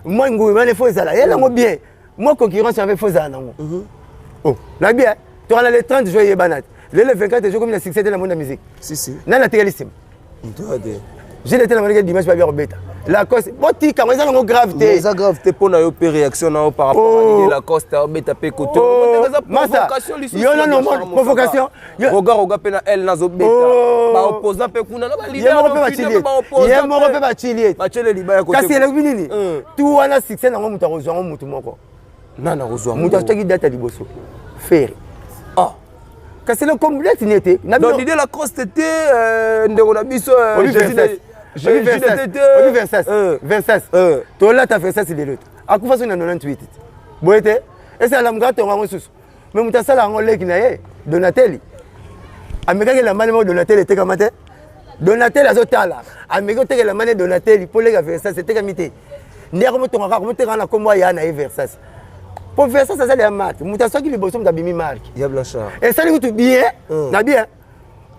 [SPEAKER 2] mwa ngumi wana fo ezala ye nango bien, mwa concurrence wana fo ezala nango. Oh, na bien tokana le 30 juin eyebana te, lelo 24 juin komi na succès te na monde ya musique.
[SPEAKER 3] Si si.
[SPEAKER 2] Nani atikali nsima?
[SPEAKER 3] Ntoya te.
[SPEAKER 2] Gilles te, namonaki dimanche babia kobeta Lacoste, botika yango, eza nango grave te.
[SPEAKER 3] Eza grave te mpo na yo mpe réaction na yo par rapport à Didier Lacoste obeta mpe koto?
[SPEAKER 2] Oh,
[SPEAKER 3] eza
[SPEAKER 2] Masa,
[SPEAKER 3] provocation lisusu
[SPEAKER 2] yo
[SPEAKER 3] ya
[SPEAKER 2] nano
[SPEAKER 3] Blanchard
[SPEAKER 2] omona provocation.
[SPEAKER 3] Mosaka. Roga Roga mpe na ele nazobeta
[SPEAKER 2] Oh.
[SPEAKER 3] baopposant mpe kuna na
[SPEAKER 2] Ye moko mpe bachili ye, ye moko mpe bachili ye.
[SPEAKER 3] Batiele libaya kote.
[SPEAKER 2] Kasi elobi nini? Tu wana succès nango, moto akozwa yango motu moko.
[SPEAKER 3] Nani akozwa?
[SPEAKER 2] Moto atiaki date ya liboso, Ferre.
[SPEAKER 3] Ah.
[SPEAKER 2] Kasi le date nini te na
[SPEAKER 3] Donc Didier Lacoste te, ndeko na biso,
[SPEAKER 2] Obi
[SPEAKER 3] Jésus
[SPEAKER 2] Versace. Obi Versace.
[SPEAKER 3] te.
[SPEAKER 2] Obi Versace. Versace. Tolata Versace lelo te, akufa soki na 98 te, boye te, ese alamuka atonga yango susu. Me moto asala yango leki na ye Donateli, amekaki elamba nde moko Donateli etekama te. Donateli azotala, ameki oteka elamba nde Donateli mpo leki ya Versace etekami te, nde akomotonga kaka komotekaka na nkombo aya na ye Versace, mpo Versace azali ya marque. Moto aswaki liboso, moto abimi marque.
[SPEAKER 3] Ya Blanchard.
[SPEAKER 2] Esali kutu bien na bien.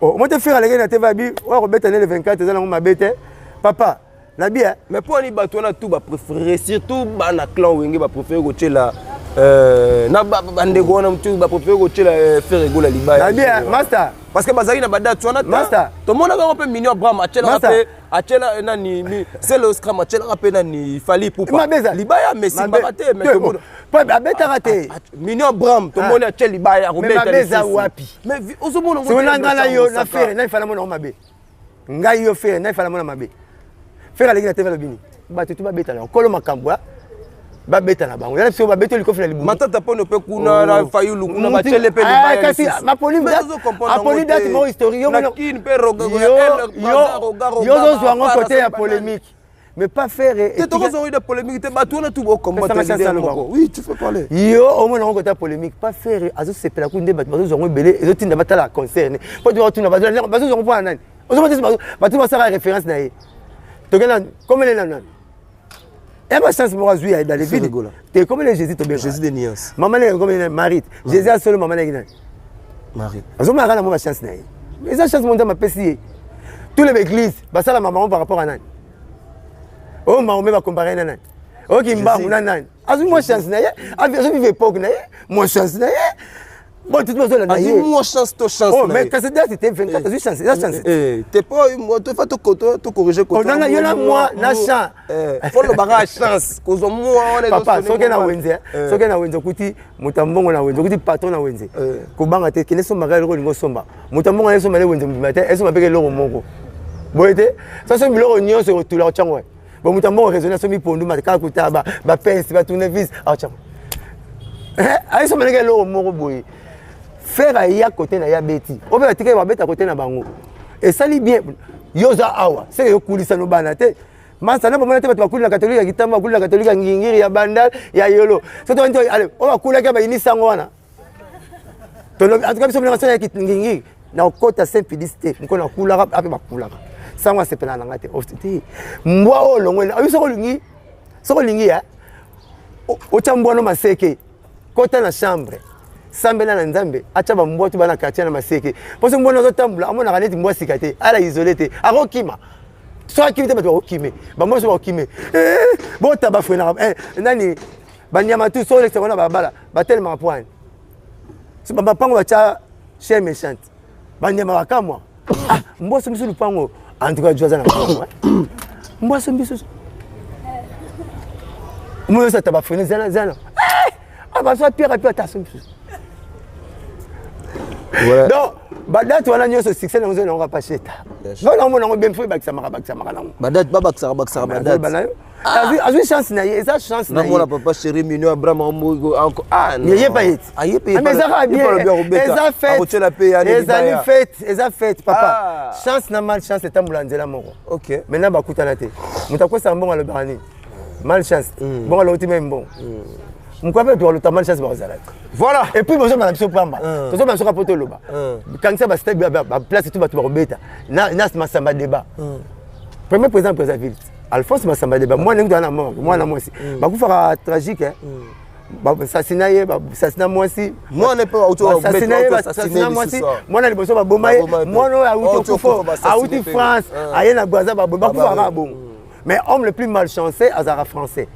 [SPEAKER 2] Oh, moto Ferre aleki na te, abi oyo akobeta nde le 24, eza nango mabe te, papa na bien.
[SPEAKER 3] Mais mpo ani bato wana tout bapréféré, surtout bana clan Wenge, bapréféré kotiela na bandeko wana tu, bapréféré kotiela Ferre Gola libaya?
[SPEAKER 2] Na bien, master.
[SPEAKER 3] Parce que bazalaki na badate wana te.
[SPEAKER 2] Master.
[SPEAKER 3] Tomonaka yango mpe Mignon Abraham atielaka
[SPEAKER 2] Master.
[SPEAKER 3] mpe, atiela nani, Selo Scram atielaka mpe nani, Fally Ipupa
[SPEAKER 2] Mabe ezali.
[SPEAKER 3] libaya, mais esimbaka te, mais tomona
[SPEAKER 2] Po abetaka te.
[SPEAKER 3] Mignon Abraham tomoni atie libaya.
[SPEAKER 2] Mais
[SPEAKER 3] Akobeta
[SPEAKER 2] mabe eza
[SPEAKER 3] lisusu.
[SPEAKER 2] wapi?
[SPEAKER 3] Mais ozomona yango
[SPEAKER 2] soki
[SPEAKER 3] te,
[SPEAKER 2] na ngai na yo na
[SPEAKER 3] Mosaka.
[SPEAKER 2] Ferre, nani fala mona ngo mabe? Ngai yo Ferre, nani fala mona mabe? Ferre aleki na te, alobini bato tu babeta na nkolo makambo babeta na bango, yana biso babeti likofi na libumu.
[SPEAKER 3] Matata Mpono mpe kuna na
[SPEAKER 2] Oh.
[SPEAKER 3] Fayulu kuna
[SPEAKER 2] Mutu
[SPEAKER 3] batiele mpe
[SPEAKER 2] Ah,
[SPEAKER 3] libaya
[SPEAKER 2] kasi
[SPEAKER 3] lisusu.
[SPEAKER 2] maponi
[SPEAKER 3] Mais ozocomprendre
[SPEAKER 2] aponi
[SPEAKER 3] yango
[SPEAKER 2] date
[SPEAKER 3] te.
[SPEAKER 2] moko historique yo
[SPEAKER 3] Na
[SPEAKER 2] mona
[SPEAKER 3] Kin mpe
[SPEAKER 2] yo
[SPEAKER 3] Roga,
[SPEAKER 2] ozozwa yango
[SPEAKER 3] Bafara,
[SPEAKER 2] côté ya
[SPEAKER 3] soki banani.
[SPEAKER 2] polémique, mais pas faire.
[SPEAKER 3] Te, tokozwa de polémique te, bato wana tu bocombattre
[SPEAKER 2] Pesanga chance
[SPEAKER 3] leader
[SPEAKER 2] aloba.
[SPEAKER 3] moko. Oui, tu peux parler.
[SPEAKER 2] Yo omona yango côté ya polémique, pas faire. Azosepela ku nde bato bazozwa yango ebele, ezotinda batala concerne po totuna bazozwa yango mpona nani. Ozomona te bato basala référence na ye, tokenda komele na nani, ya bachance moko azwi ya dans le vide
[SPEAKER 3] Gola.
[SPEAKER 2] Te, komele Jésus tobenga.
[SPEAKER 3] Jésus de nuance.
[SPEAKER 2] Mama neke komele Marie, Jésus asolo mama neki nani?
[SPEAKER 3] Marie.
[SPEAKER 2] Azomonaka na mwa bachance na ye, eza chance mo Nzambe apesi ye. Tous les baeglise basala mamango par rapport à nani? Oyo Maome bacompare na nani? Oyo Kimbangu na nani? Azwi mwa chance na ye, azovivre époque na ye, mwa chance na ye, bon, tutu bazolanda
[SPEAKER 3] azwi
[SPEAKER 2] ye.
[SPEAKER 3] Mwa chance to chance
[SPEAKER 2] Oh,
[SPEAKER 3] na
[SPEAKER 2] mais
[SPEAKER 3] ye.
[SPEAKER 2] kasi date te, 24, azwi chance, eza chance.
[SPEAKER 3] Eh, te po tofa tocorrige.
[SPEAKER 2] Oh, yo na mwa na champ.
[SPEAKER 3] Fo lobaka chance kozwa mwa wana.
[SPEAKER 2] Papa,
[SPEAKER 3] ezosone
[SPEAKER 2] soki na
[SPEAKER 3] mwa.
[SPEAKER 2] wenze, soki na wenze okuti moto ya mbongo, na wenze okuti patron na wenze, kobanga te, kende sombaka eloko olingi osomba. Moto ya mbongo esomba nde wenze mobima te, esomba mpeke eloko moko boye te. So asombi biloko nyonso, ekotula otyango wapi? Bo moto ya mbongo raisonne, asombi pondu, makaku, taba, bapense, batournevis, aotyango. Ayesomanaka eloko moko boye. Ferre aya kote na ye, abeti oyo mpe batikaki babeta kote na bango, esali bien. Yo oza awa, seke yokulisa no bana te. Masana bomona te, bato bakuli na Katolike ya Kitambo, bakuli na Katolike ya Ngingiri, ya Bandal, ya Yolo. So to ale oyo bakulaki bayinisi yango wana. Tolobi en tout cas, biso mona ya Ngingiri na okota Saint Pidis te, moko nakulaka ape bakulaka sango asepelaka na nga te te. Mbwa oyo olongoli oyo, soki olingi, soki olingi ya otya mbwa no maseke, kota na chambre, sambela na Nzambe atya bambwa to bana quartier na maseke. Mpo so mbwa azotambola, amonaka neti mbwa sika te, ala isole te, akokima. So akimi te, bato bakokime, bambwa so bakokime. Bota bafrenaka nani, banyama tu so olekisa wana balabala, batelemaka poani. So bamapango batya chien méchante, banyama bakamwa. Ah, mbwa so biso lupango, en tout cas jo aza na mbongo, mbwa so biso omoni oyo ata bafrene zana zana bazwa pierre api ata so biso. Donc badate wana nyonso, succès nango eza nango kapasheta. Nga naomona yango bien, fo ebakisamaka, bakisamaka nango.
[SPEAKER 3] Badate babakisaka, bakisaka badate.
[SPEAKER 2] Na yo azwi chance na ye, eza chance na ye.
[SPEAKER 3] Namona papa chéri Mino Abraham.
[SPEAKER 2] Ye pa ye
[SPEAKER 3] ti
[SPEAKER 2] mais eza kaka bien, eza fête, ezali fête, eza fête papa. Chance na malchance etambola nzela moko. Maintenant bakutana te. Moto akwesaka mbongo alobaka nini? Malchance. Bongo aloti meme mbongo mokwa mpe tokalota malchance bakozala te. Et puis bozomana biso pamba, tozomana biso kaka po toloba. Kangisa bastade, baplace tu bato bakobeta na Masamba Débat. Premier président Brazzaville, Alphonse Masamba Débat, mwana ndenge toza na mort, mwana mwasi bakufaka tragique, basasina ye, basasina mwasi.
[SPEAKER 3] Mwana mpe.
[SPEAKER 2] Basasina ye, basasina mwasi, mwana liboso baboma ye, mwana oyo awuti okufa, awuti France, aye na Braza, bakufaka kaka bongo. Mais homme le plus malchanceux azalaka français.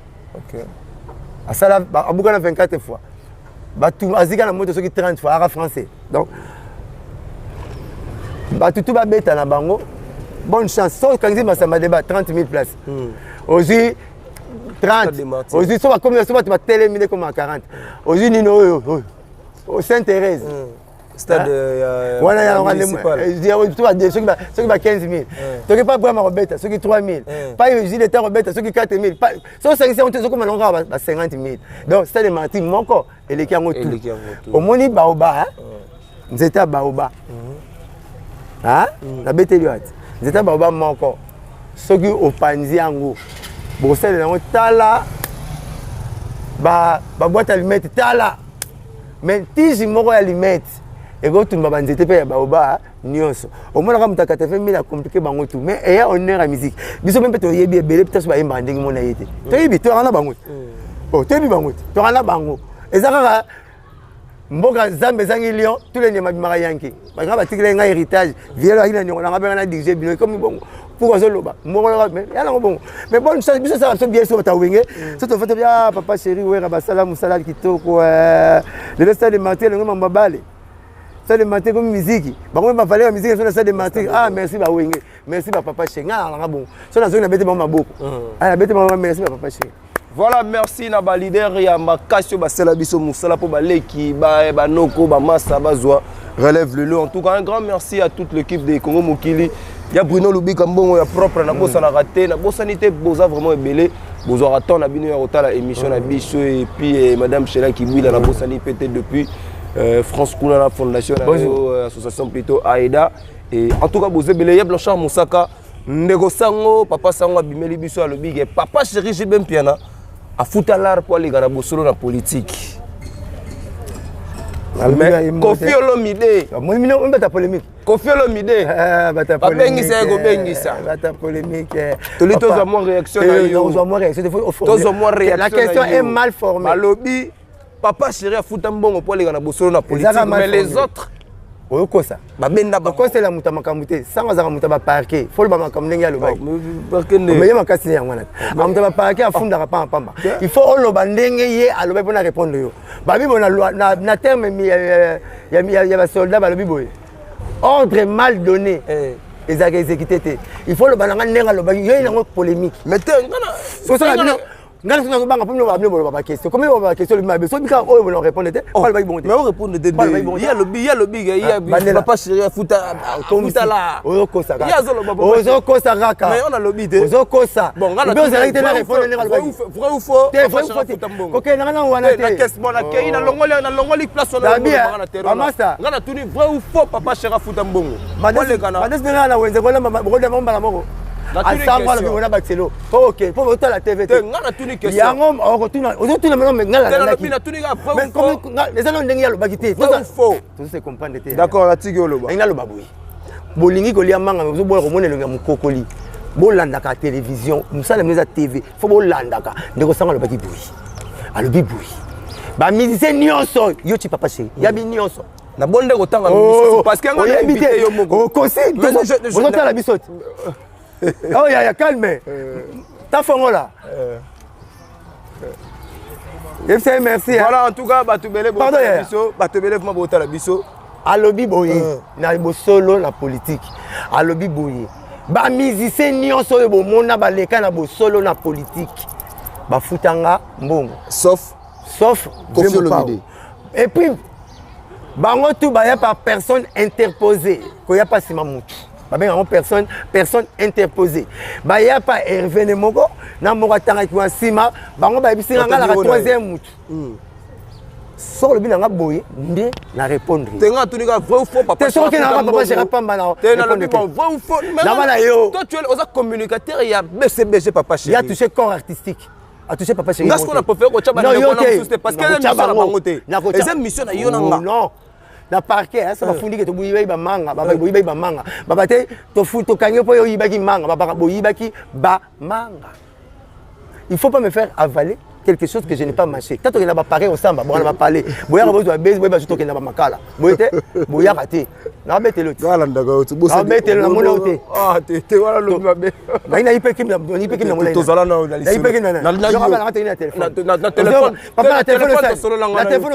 [SPEAKER 2] Asala abukana 24 fois, bato azika na moto soki 30 fois, aka français. Donc bato tu babeta na bango, bonne chance. So okangisi Masamba Débat, 30 000 places, ozwi 30, ozwi so bakomi so bato batelemi nde koma 40, ozwi nini oyo oyo Sainte Thérèse.
[SPEAKER 3] Stade
[SPEAKER 2] wana soki ba 15 000, toki pa Brahma kobeta soki 3 000, pa Gileta kobeta soki 4 000, soki osangisi yango te, ezokoma nango kaka ba 50 000. Donc stade Martyrs moko eleki yango tu. Omoni baoba, nzete ya baoba, nabeteli yo ati nzete ya baoba moko, soki opanzi yango, bokosalela yango. Tala baboîte allumette, tala, mais tige moko ya allumette ekotumba banzete mpe ya baoba nyonso. Omonaka moto ya 80 000 acompliqué bango tout, mais eya honneur ya musique. Biso mpe toyebi ebele mpe bayembaka ndenge mona ye te. Toyebi, toyaka na bango te, toyebi bango te, toyaka na bango. Eza kaka mboka Zambe ezangi lion, tous les nyama bimaka yanke. Banga batikela ngai héritage vielo aki na niongo nanga mpe na dirige bino ekomi bongo. Pourquoi azoloba mbongo ya nango bongo? Mais bonne chance. Biso esala biso bien, so bato Wenge so tofata bia papa chéri Wera, basala mosala kitoko. Lelo stade Martyrs elongo mambo bale, stade Martyrs ekomi miziki, bango mpe bavale ya miziki so na stade Martyrs. Ah, merci bawenge, merci bapapa chéri. Ngai nalanga bongo, so nazongi nabeti bango maboko, nabeti bango, merci bapapa chéri.
[SPEAKER 3] Voilà, merci na baleader ya makasi oyo basala biso mosala mpo baleki, banoko, bamasa bazwa relève lelo. En tout cas, un grand merci à toute l'équipe de Congo Mokili ya Bruno Lubika, mbongo ya propre. Nabosanaka te, nabosani te, boza vraiment ebele, bozwaka temps na bino ya kotala émission na biso. Et puis madame Shela Kibwila, nabosani mpe te depuis France kuna na fondation na yo, association plutôt Aida. Et en tout cas boza ebele ya Blanchard Mosaka. Ndeko sango, papa sango abimeli biso, alobi ke papa chéri JB Mpiana afuta lar mpo aleka na bosolo na politike. Koffi Olomide,
[SPEAKER 2] bata polémique.
[SPEAKER 3] Koffi Olomide babengisa ye kobengisa.
[SPEAKER 2] Bata polémique.
[SPEAKER 3] Toli tozwa mwa réaction na yo.
[SPEAKER 2] Tozwa mwa réaction.
[SPEAKER 3] Tozwa mwa réaction.
[SPEAKER 2] La question est mal formée.
[SPEAKER 3] Balobi papa chéri afuta mbongo mpo aleka na bosolo na politique, mais les autres
[SPEAKER 2] Oyokosa.
[SPEAKER 3] Babenda.
[SPEAKER 2] Bakosela moto ya makambo te. Sango azalaka moto ya baparquet, fo loba makambo ndenge alobaki. Ye makasi ne yango wana te, moto ya baparquet afundaka pamba pamba. Il faut oloba ndenge ye alobaki mpona répondre yo. Babi boye na terme ya basoldat, balobi boye: ordre mal donné ezalaka exécuté te. Il faut oloba nanga ndenge alobaki yo, ye nango polémique.
[SPEAKER 3] Mais te.
[SPEAKER 2] Sosala bino. Ngai nazo nazobanga mpo bino boloba baquestion komi boloba baquestion olobi mabe soki kaka oyo bona répondre te po alobaki bongo te.
[SPEAKER 3] Mais orépondre te, ye alobi, ye alobi ye papa chéri afuta, afuta la.
[SPEAKER 2] Ozokosa kaka, ozokosa kaka.
[SPEAKER 3] Mais on alobi te.
[SPEAKER 2] Ozokosa.
[SPEAKER 3] Bon, ngai
[SPEAKER 2] obe ozalaki te na répondre ndenge alobaki.
[SPEAKER 3] Vrai ou faux?
[SPEAKER 2] Te, vrai ou faux te, kokende nanga nango wana te.
[SPEAKER 3] Bon, nakei, nalongoli, nalongoli place wana na terrain. Ngai natuni vrai ou faux, papa chéri afuta mbongo?
[SPEAKER 2] Bandesi ndenge na wenze kolamba mbala moko asango alobi ona bakiselo. Ok, po botala TV
[SPEAKER 3] te. Nga natuni question.
[SPEAKER 2] Yango okotuna, ozotuna mais nga
[SPEAKER 3] nalandaki. Natuni ka vrai ou faux?
[SPEAKER 2] Eza nano ndenge ye alobaki te.
[SPEAKER 3] Vrai ou faux?
[SPEAKER 2] Tozo se comprendre te.
[SPEAKER 3] D'accord, natiki oloba.
[SPEAKER 2] Ndenge naloba boye. Bolingi kolia manga mais ozoboya komona elongi ya mokokoli. Bolandaka télévision, mosala bino eza TV, faut bolandaka. Ndeko sango alobaki boye. Alobi boye. Ba musiciens nyonso, yo ti papa chéri, yabi nyonso.
[SPEAKER 3] Na bonde kotanga misusu parce que nga na invité yo moko.
[SPEAKER 2] Okosi, ozotala biso te. Oh yaya, calme. Ta fongola. Yebisa ye merci.
[SPEAKER 3] Voilà, en tout cas, bato ebele botala biso, bato ebele vraiment botala biso.
[SPEAKER 2] Alobi boye na bosolo na politique. Alobi boye. Ba musiciens nyonso oyo bomona baleka na bosolo na politique. Bafutanga mbongo.
[SPEAKER 3] Sauf
[SPEAKER 2] sauf
[SPEAKER 3] Koffi Olomide.
[SPEAKER 2] Et puis bango tout baya par personne interposée. Koya pa sima mutu. Babenga yango personne interposée. Baya pa Hervé ne moko na moko atangaki wa nsima bango bayebisi nga nalaka troisième mutu. Soko olobi na nga boye nde na répondre.
[SPEAKER 3] Te, nga atuni ka vrai ou faux, papa?
[SPEAKER 2] Te, soki okende na nga papa chéri pamba na
[SPEAKER 3] te, nalobi bon, vrai ou faux?
[SPEAKER 2] Na bana yo.
[SPEAKER 3] Toi, tu es oza communicateur ya BCBG, papa chéri.
[SPEAKER 2] Ya touché corps artistique. A touché papa chéri.
[SPEAKER 3] Nga sikoyo na préféré kotya bandeko wana mosusu te parce que eza mission na bango te, eza mission na yo na nga.
[SPEAKER 2] Non, na parquet so bafundi ke toboyibaki bamanga, boyibaki bamanga, baba te, tokangi mpo oyibaki manga, babaka boyibaki bamanga. Il faut pas me faire avaler quelque chose que je n'ai pas mâché. Tant tokenda baparquet kosamba, bokana bapale, boyaka bozwa base, boyeba so tokenda bamakala boye te, boyaka te, nabetelo te, nabetelo, namona yo te.
[SPEAKER 3] Te wana lobi mabe.
[SPEAKER 2] Ngai nayi mpe kimi, nayi mpe kimi na molai.
[SPEAKER 3] Tozala na
[SPEAKER 2] nayi mpe kimi na na téléphone, papa, na téléphone, na téléphone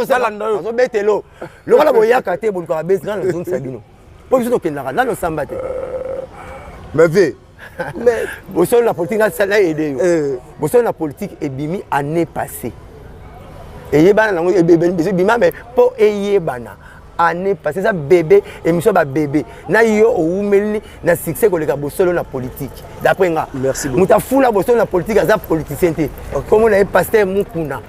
[SPEAKER 2] azobetelo lokola boyaka te, bolukaka base, ngai nazongisa bino mpo biso tokendaka nano osamba te.
[SPEAKER 3] Mais vie
[SPEAKER 2] mais bosolo na politique nasala aide yo. Bosolo na politique ebimi année passée, eyebana nango ebima, mais mpo eyebana année passée eza bébé, émission babébé na yo owumeli na succès koleka bosolo na politique d'après nga. Moto afula bosolo na politique aza politicien te, kombo na ye pasteur Mukuna.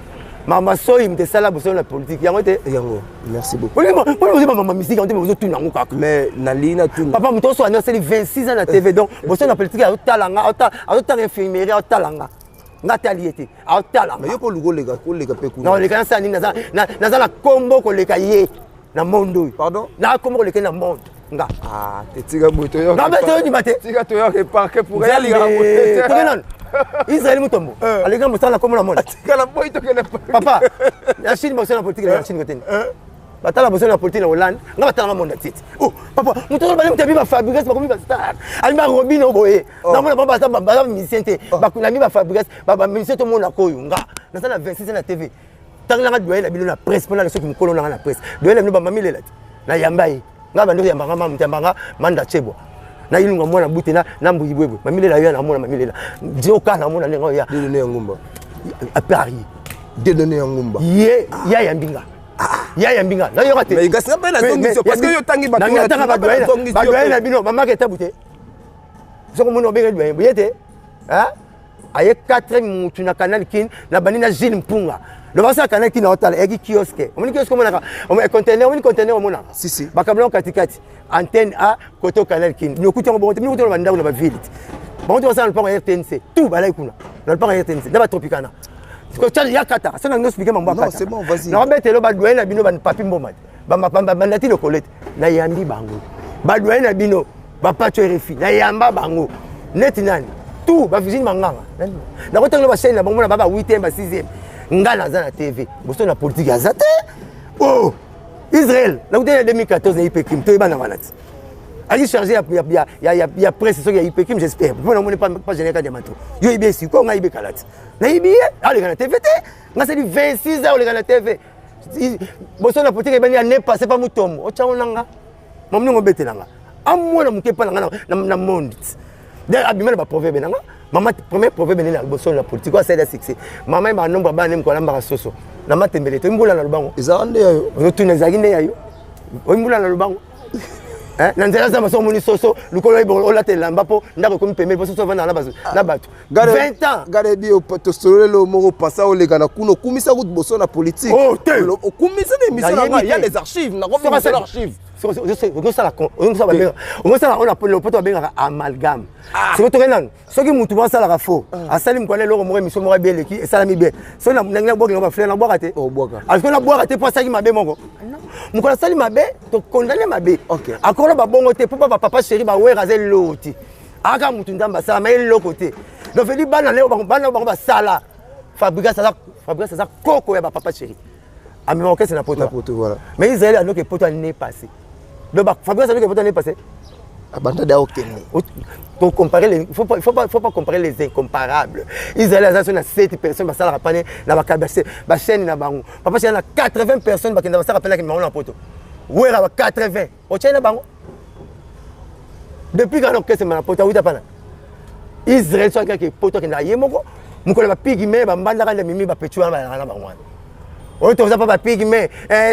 [SPEAKER 2] Mama soyi moto esala bosolo na politique yango te.
[SPEAKER 3] Yango, merci beaucoup.
[SPEAKER 2] Mpona ozwi bamama misiki yango te, ozotuna yango kaka.
[SPEAKER 3] Mais nalingi natuna.
[SPEAKER 2] Papa, moto oso ani asali 26 ans na TV, donc bosolo na politique azotala nga, azotanga infirmerie, aotala nga, nga atali ye te, aotala.
[SPEAKER 3] Mais yo mpo oluka oleka, koleka mpe kuna.
[SPEAKER 2] Na oleka nasala nini? Naza na kombo koleka ye na monde oyo.
[SPEAKER 3] Pardon?
[SPEAKER 2] Na kombo koleka ye na monde nga.
[SPEAKER 3] Ah te, tika boye, toyoka.
[SPEAKER 2] Na bete oyondima te.
[SPEAKER 3] Tika toyoka parke pour yalingaka boye.
[SPEAKER 2] Toke nanu Israel Mutombo aleki na mosala na kombo na monde.
[SPEAKER 3] Tika na boyi, tokende.
[SPEAKER 2] Papa, na Chine bosala na politique, na Chine koteni batala bosala na politique, na Hollande nga batala nga monde atiti. Oh papa, moto oyo bali moto abi bafabrigas bakomi bastar, ali barobino boye, namona bango baza baza musicien te, nami bafabrigas bamusicien tomonaka oyo. Nga naza na 26 na TV, ntango nanga doyen na bino na presse mpona soki mokolo nanga na presse, doyen na bino bamami lela te, nayamba ye nga bandi koyambanga ma moto yambanga manda chebwa na ilunga mwana bute na mbuyi bwebwe mamilela yo ya namona mamilela dioka namona ndenge oyo ya
[SPEAKER 3] Dieudonné ya ngumba.
[SPEAKER 2] A Paris.
[SPEAKER 3] Dieudonné ya ngumba.
[SPEAKER 2] Ye ya yambi nga, ya yambi nga, nayoka te.
[SPEAKER 3] Mais kasi nga mpe nazongisi yo parce que yo otangi bato wana,
[SPEAKER 2] natanga
[SPEAKER 3] nga mpe nazongisi yo
[SPEAKER 2] badoyen
[SPEAKER 3] mpe.
[SPEAKER 2] Na bino bamaka etabu te, soki omoni obenge doyen boye te aye 4 mutu na Canal Kin na bandi na Gilles Mpunga, loba asala Canal Kin, aotala eyaki kiosque, omoni kiosque omonaka conteneur, omoni conteneur omonaka.
[SPEAKER 3] Si, si.
[SPEAKER 2] Bakabela yango katikati, antenne a koto Canal Kin, nokuti yango bongo te, bino kuti na bandako na bavile te, bango te basala na lopango ya RTNC, tout balai kuna na lopango ya RTNC na batropicana ya kata so na expliquer mambo ya
[SPEAKER 3] Non,
[SPEAKER 2] kata.
[SPEAKER 3] c'est bon, vas-y.
[SPEAKER 2] Nakobetelo badoyen na bino bapapi mboma te, bandati lokolo ete nayambi bango, badoyen na bino bapacho RFI nayamba bango neti nani tout bavigine manganga, nakotangela bachaine na bango mona ba 8e ba 6e. Nga naza na TV, boso na politique aza te. Oh Israel, nakutani na 2014 na IPCRIM, toyebana wana ti ali chargé ya presse soki ya IPCRIM, j'espère, mpo namoni pa général ya mato yo yebi esiko ngai yebi kala ti nayebi ye aleka na TV te. Nga sali 26 ans oleka na TV. Boso na politique ebandi année passée pa Mutombo otyango nanga mamoningo obetelanga amwana moke epa na nga na monde de abima na baproverbe nanga. Mama, premier proverbe nini na liboso na politique oyo asali ya succès? Mama ye banombre ya bana ne mokolo alambaka soso na matembele te, mbula na lobango.
[SPEAKER 3] Ezalaka nde ya yo.
[SPEAKER 2] Ozotuna ezalaki nde ya yo. Oyi mbula na lobango. Na nzela zamba soki omoni soso lokolo oyebi olata elamba mpo ndako ekomi pembeni mpo soso ovandaka na bato 20 ans.
[SPEAKER 3] Gade bi tosololelo moko pasa oleka na kuna okumisa kutu boso na politique.
[SPEAKER 2] Oh, te.
[SPEAKER 3] Okumisa na émission na ngai, ya des archives nakomi archive.
[SPEAKER 2] Okosala oyo lopoto babengaka amalgame. Soki toke nanu, soki mutu moko asalaka faux, asali mokwana eloko moko, émission moko bien eleki, esalami bien, soki ndenge nabwaki yango bafleur, nabwaka te. Asoki nabwaka te mpo asalaki mabe moko, mokolo asali mabe, tokondane mabe. Akolo babongo te mpo pa bapapa chéri bawera aza eloko te, aka mutu Nzambe asalama eloko te. Donc vedi bana na bana bango basala Fabrigas aza koko ya bapapa chéri, amema orchestre na poto. Mais Israel anoki poto année passée. Donc Fabrigas anoki poto année passée.
[SPEAKER 3] Abanda da okende.
[SPEAKER 2] Pour comparer les, faut pas comparer les incomparables. Israël aza so na 7 personnes basalaka pane na bachaîne na bango. Papa chéri na 80 personnes bakenda basalaka pene bango na poto. Wera ba 80 otyai na bango depuis kana orchestre na poto awuta pana. Israël so akaki poto, akendaka ye moko. Mokolo bapigme bambandaka nde mimi bapetu wana bayalaka na bango wana oyo toza mpa bapigme,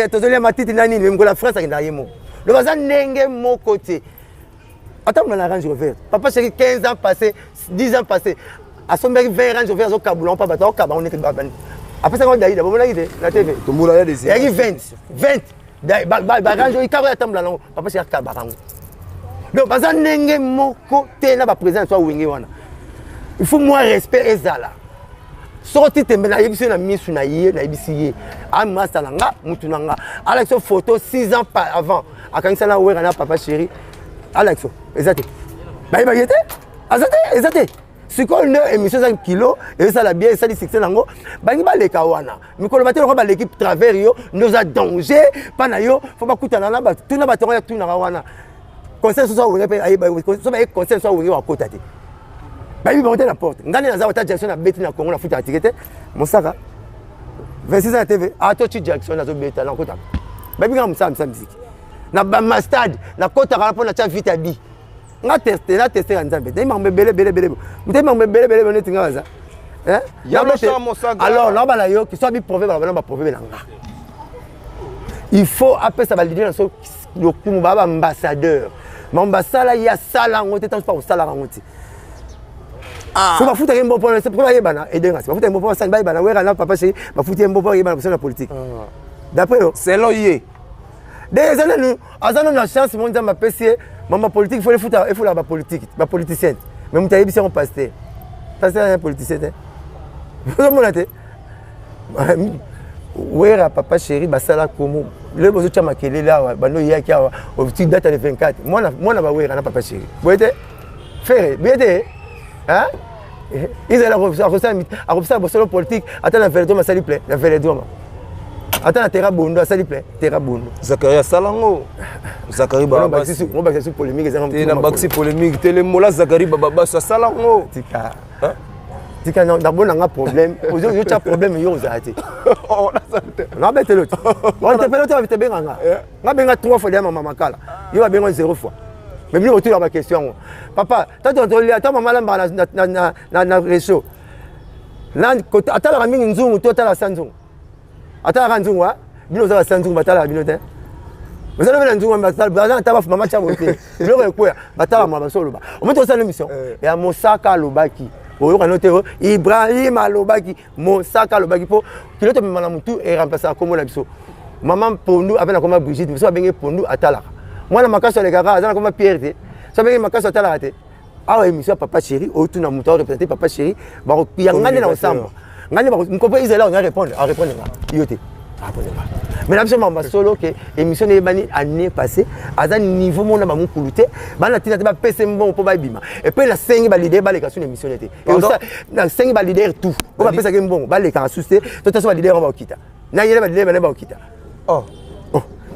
[SPEAKER 2] tozolia matiti na nini. Mokolo ya France akendaka ye moko. Donc baza ndenge moko te. Atambola na Range Rover. Papa chéri, 15 ans passé, 10 ans passé, asombaki 20 Range Rover, azokabula mpa bato, akokaba ngo neti apesaka ngo Daida. Bomonaki te na TV?
[SPEAKER 3] Tombola ya des
[SPEAKER 2] Eyaki 20 20 barange oyo kaka oyo atambola nango. Papa chéri akabaka yango. Donc baza ndenge moko te na baprésident so awenge wana. Il faut moi respect ezala. Soko ti tembe, nayebisi yo na misu na ye, nayebisi ye amasa na nga, mutu na nga alakisi yo photo 6 ans avant akangisa na Wera na papa chéri. Alakisi yo eza te, bayebaki ye te, aza te, eza te. Sikoyo nde émission eza kilo, ezosala bien, esali succès nango, bangi baleka wana mikolo bate lokola baleki travers yo nde oza danger mpa na yo. Fo bakutana na bato, tuna bato yango ya tunaka wana conseil soso awenge mpe so baye conseil so awenge wakota te, bayebi bango te na porte. Ngai nde naza ota direction na beti na Congo, nafutaka tike te. Mosaka 26 ans ya TV atoti direction, nazobeta, nakotaka, bayebi kaka mosala mosala miziki na bamastade, nakotaka mpo natya vite abi nga teste na teste ya Nzambe te. Makambo ebele ebele ebele, moto makambo ebele ebele neti nga baza. Alors naobala yo kiso abi proverbe, bana baproverbe na nga, il faut apesa baleader na so lokumu, baa baambassadeur. Makambo basala, ye asala yango te, ntango mpa kosalaka yango te. So bafutaki ye mbo mpo bayebana, edengasi bafutaki mbo mpo basali bayebana. Wera na papa chéri bafuti ye mbo mpo bayebana kosala na politique, d'après yo.
[SPEAKER 3] Selon ye.
[SPEAKER 2] De eza nanu, aza nanu na chance mo Nzambe apesi ye mama politique. Fo efuta, efulaka bapolitique, bapoliticien. Mais moto ayebisi yango pasteur, pasteur aza politicien te. Ozomona te Wera, papa chéri basala komo lelo bozotya makelele awa. Bando oyaki awa, oti date le 24, mwana mwana bawera na papa chéri boye te, Ferre boye te. Israel akosala bosolo politique ata na Velodrome, asali plein na Velodrome, ata na terrain Bondo, asali plein terrain Bondo.
[SPEAKER 3] Zakari asala yango, Zakari.
[SPEAKER 2] Babakisi su polémique
[SPEAKER 3] ezanga. Na bakisi polémique te, lemola Zakari Bababaso asala yango.
[SPEAKER 2] Tika, tika, nabona nga problème, ozotya problème, yo ozala te. Nabetelo te, otepelo te, tebenga nga, nga benga trois fois deya. Mama makala yo babenga zéro fois, mais bino kotula baquestion yango. Papa, tata tolia, ata mama alambaka na réseau, atalaka mingi nzungu to atalaka sa nzungu, atalaka nzungu. Bino oza basa nzungu, batalaka bino te, oza lobe na nzungu, baza na taba mama tia boye te, biloko ekweya, batalaka mama baso oloba omoi tosala émission ya Mosaka alobaki, oyoka no te. Ibrahim alobaki, Mosaka alobaki mpo kilo tomema na motu eremplaçaka kombo na biso. Mama Pondu ape na koma Brigitte, biso babenge Pondu, atalaka mwana makasi alekaka, aza na koma Pierre te, so abenge makasi, atalaka te. Awa émission ya papa chéri, otuna moto areprésente papa chéri, ya ngai nde na kosamba ngai nde nkopo Israel onya répondre, arépondre nga yo te, arépondre nga. Mais na biso makambo solo ke émission neyebani année passée, aza niveau mona bamokulu te, bana ntina te bapesa mbongo mpo babima. Et puis nasengi baleader baleka su na émission ne te, nasengi baleader tout oyo bapesaki mbongo balekaka susu te, to taso baleader yango bakokita na yele, baleader bane bakokita.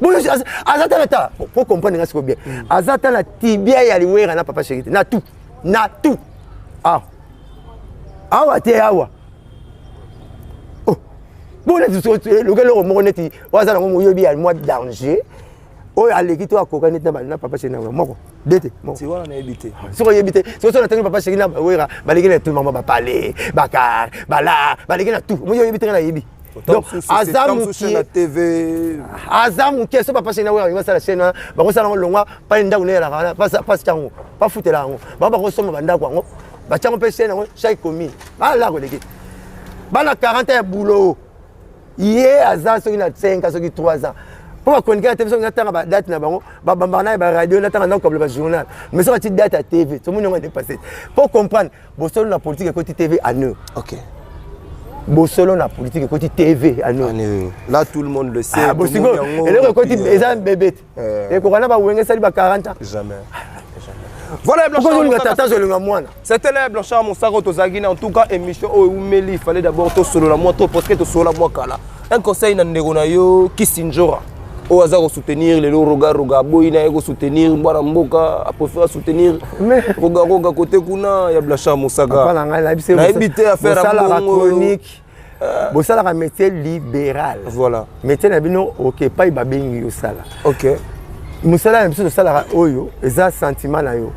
[SPEAKER 2] Boyo aza tala ta po comprendre nga siko bien, aza tala tibia ya liwera na papa chéri te na tout na tout. Ah, awa te, awa bo neti loka eloko moko neti oyo aza nango, moyebi ya mwa danger. Oyo aleki to akoka neti na papa chéri na moko de te.
[SPEAKER 3] Moko wana nayebi te.
[SPEAKER 2] Soki oyebi te, soki natangi papa chéri na Wera baleki na tout, mama bapale bakar bala baleki na tout, moi oyebi te, nga nayebi.
[SPEAKER 3] Donc aza mokie TV,
[SPEAKER 2] aza mokie. So papa chéri na Wera basala chaîne wana, bakosala yango longwa pale ndako neyelaka wana, pasi yango bafutela yango, bango bakosomba bandako yango, batiango mpe chaîne yango chaque commune. Bala koleki bana 40 ya boulot, ye aza soki na 5, soki 3 ans, mpo bachroniqueur ya TV, soki natanga badate na bango, babambaka na baradio, natanga nakokabula bajournal, mais soki ati date ya TV, tomoni yango dépassé. Mpo comprendre, bosolo na politique ekoti TV année. Bosolo na politique ekoti TV
[SPEAKER 3] année. Là, tout le monde le sait.
[SPEAKER 2] Ah, bosiko eloko ekoti eza bebe te, ekoka na bawenge esali ba 40 ans.
[SPEAKER 3] Jamais. Voilà.
[SPEAKER 2] Blanchard, olinga tata, olinga mwana.
[SPEAKER 3] C'était là Blanchard Mosaka tozalaki na. En tout cas, émission oyo eumeli, il fallait d'abord tosolola mwa to, parce que tosolola mwa kala. Un conseil na ndeko na yo Kisinjora oyo aza kosoutenir lelo Roga Roga, aboyi na ye kosoutenir mwana mboka, apréfère soutenir Roga Roga kote kuna ya Blanchard Mosaka.
[SPEAKER 2] Nayebi te
[SPEAKER 3] affaire
[SPEAKER 2] ya chronique. Bosalaka métier libéral.
[SPEAKER 3] Voilà.
[SPEAKER 2] Métier na bino, ok, epai babengi osala.
[SPEAKER 3] Mosala
[SPEAKER 2] na biso tosalaka oyo eza sentiment na yo.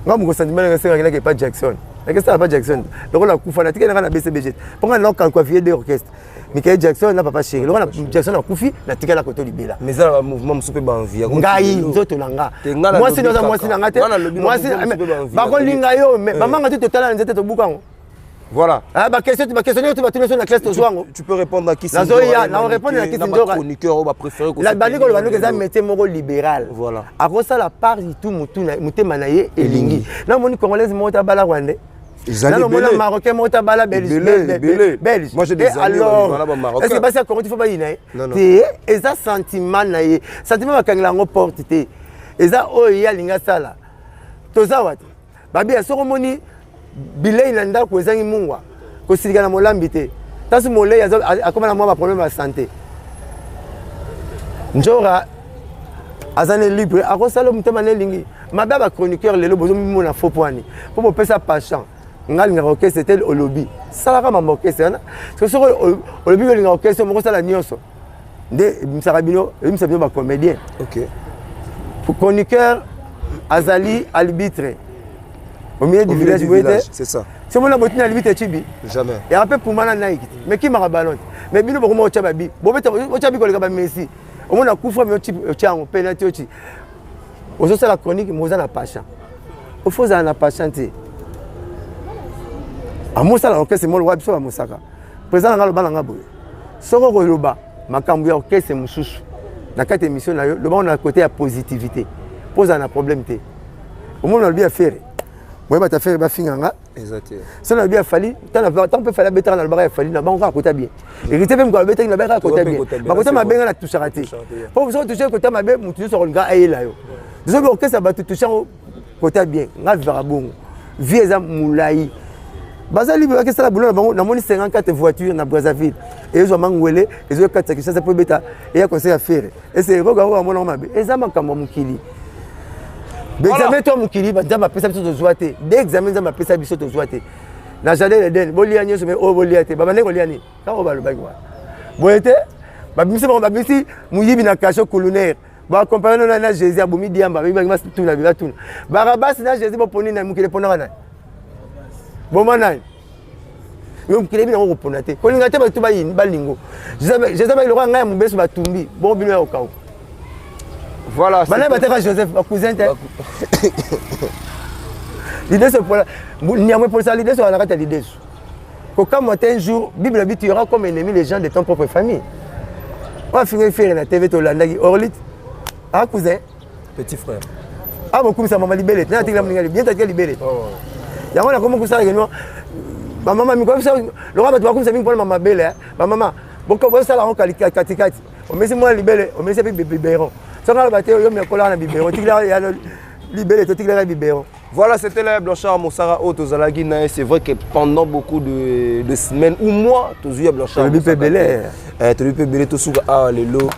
[SPEAKER 2] Nga moko sentiment nanga esengaki naki epa Jackson, nakesala pa Jackson lokola akufa, natikali nanga na BCBG, mpo nga naokalkwa vie de orchestre Michael Jackson na papa chéri. Lokola Jackson akufi, natikala koto libela.
[SPEAKER 3] Mais eza na bamouvement mosusu mpe baenvie.
[SPEAKER 2] Ngai nzoto na nga, mwasi naza mwasi na nga te, mwasi bakolinga yo, mais bamanga te, totala na nzete, tobuka yango.
[SPEAKER 3] Voilà.
[SPEAKER 2] Ah, baquestion, baquestion nyonso batuni nyonso na classe, tozwa yango.
[SPEAKER 3] Tu peux répondre à qui?
[SPEAKER 2] Nazoya na répondre na Kisi Nzoka.
[SPEAKER 3] Chroniqueur oyo bapréféré.
[SPEAKER 2] Bandi koloba ndenge eza métier moko libéral.
[SPEAKER 3] Voilà.
[SPEAKER 2] Akosala part tout motu motema na ye elingi. Namoni Congolaise moko tabala Rwandais, nano mona Marocain moko tabala Belge.
[SPEAKER 3] Moi, j'ai des amis.
[SPEAKER 2] Alors, est ce que basi ya Congo tifo bayina ye te? Eza sentiment na ye, sentiment bakangela yango porte te, eza oyo ye alingi asala. Toza wate babia, soki omoni bilei na ndako ezangi mungwa, kosilika na molambi te, tasi molei akoma na mwa baproblème ya santé. Njora aza ne libre, akosala motema na elingi. Mabe ya bachroniqueur lelo, bozomimona faux poani mpo bopesa patient. Nga alingaka orchestre te, olobi salaka mama orchestre wana. Soki olobi olingaka orchestre moko, osala nyonso nde ebimisaka bino, ebimisa bino bacomédien. Chroniqueur azali arbitre au milieu du village, boye te?
[SPEAKER 3] C'est ça.
[SPEAKER 2] So mona botini arbitre cibi.
[SPEAKER 3] Jamais.
[SPEAKER 2] Yaka mpe puma na Nike te, mais kimaka ballon te, mais bino bokoma otya babi, bobeta otya bi koleka bamessi, omona kufa mi otya yango penalty, oti ozosala chronique, mo oza na patient, ofo ozala na patient te. Amosala orchestre mo lokola biso bamosaka. Président na nga aloba na nga boye: soki okoloba makambo ya orchestre mosusu na kati ya émission na yo, lobango na côté ya positivité, mpo ozala na problème te. Omoni, nalobi ya Ferre, boyeba ta Ferre bafinga nga.
[SPEAKER 3] Eza te.
[SPEAKER 2] So nalobi ya Fally, ntango mpe Fally abetaka, nalobaka ya Fally na bango kaka kota bien. Héritier mpe mokolo abetaki, nalobaka kaka kota bien. Bakota mabe, nga natushaka te, mpo soki touche kota mabe, motu nyonso akolinga ayela yo. Soki orchestre bato, touche yango kota bien. Nga vivaka bongo, vie eza molai, baza libre, bakesala boulot na bango. Namoni 54 voiture na Brazzaville ezwa mangwele, ezokatisa Kinshasa mpo ebeta eya conseil ya Ferre. Ese ekoka oyo amonango mabe, eza makambo ya mokili. Baexamen to ya mokili, Nzambe apesa biso tozwa te. De examen Nzambe apesa biso tozwa te na jardin d'Eden: bolia nyonso, mais oyo bolia te. Babandaki kolia nini? Kaka oyo balobaki wana boye te, babimisi bango, babimisi moyibi na cachot colonnaire, bakompare no na Jésus abomi diamba, bayibaki batuna batuna Barabasi na Jésus, boponi na mokili, eponaka nani? Boma nani? Yo mokili yebi nango kopona te, kolinga te, bato balingo Jésus bayi lokola ngai ya mobeso, batumbi bongo bino ya kokauka.
[SPEAKER 3] Voilà.
[SPEAKER 2] Bana bateka Joseph, bacousin te. Lideso epola nyamo, epolisa lideso na kati ya lideso. Kokamwa te, un jour Bible abi: tu auras comme ennemi les gens de ton propre famille. Oyo afingai Ferre na TV, tolandaki Orlit, ah, cousin.
[SPEAKER 3] Petit frère.
[SPEAKER 2] Ah, bokumisa mama libele te, natikela moninga bien, tatika libele yango nakomi kosala keno bamama mikolo lokola bato bakumisa mingi mpona mama bele. Bamama bosala yango katikati, omesi mwana libele, omesi mpe biberon. Soki aloba te, yo mekolaka na biberon, otikela libele, totikilaka biberon.
[SPEAKER 3] Voilà, c'était là Blanchard Mosaka oyo tozalaki na ye. C'est vrai que pendant beaucoup de semaines ou mois, tozwi ya Blanchard.
[SPEAKER 2] Tolobi mpe ebele.
[SPEAKER 3] Tolobi mpe ebele, tosuka awa lelo.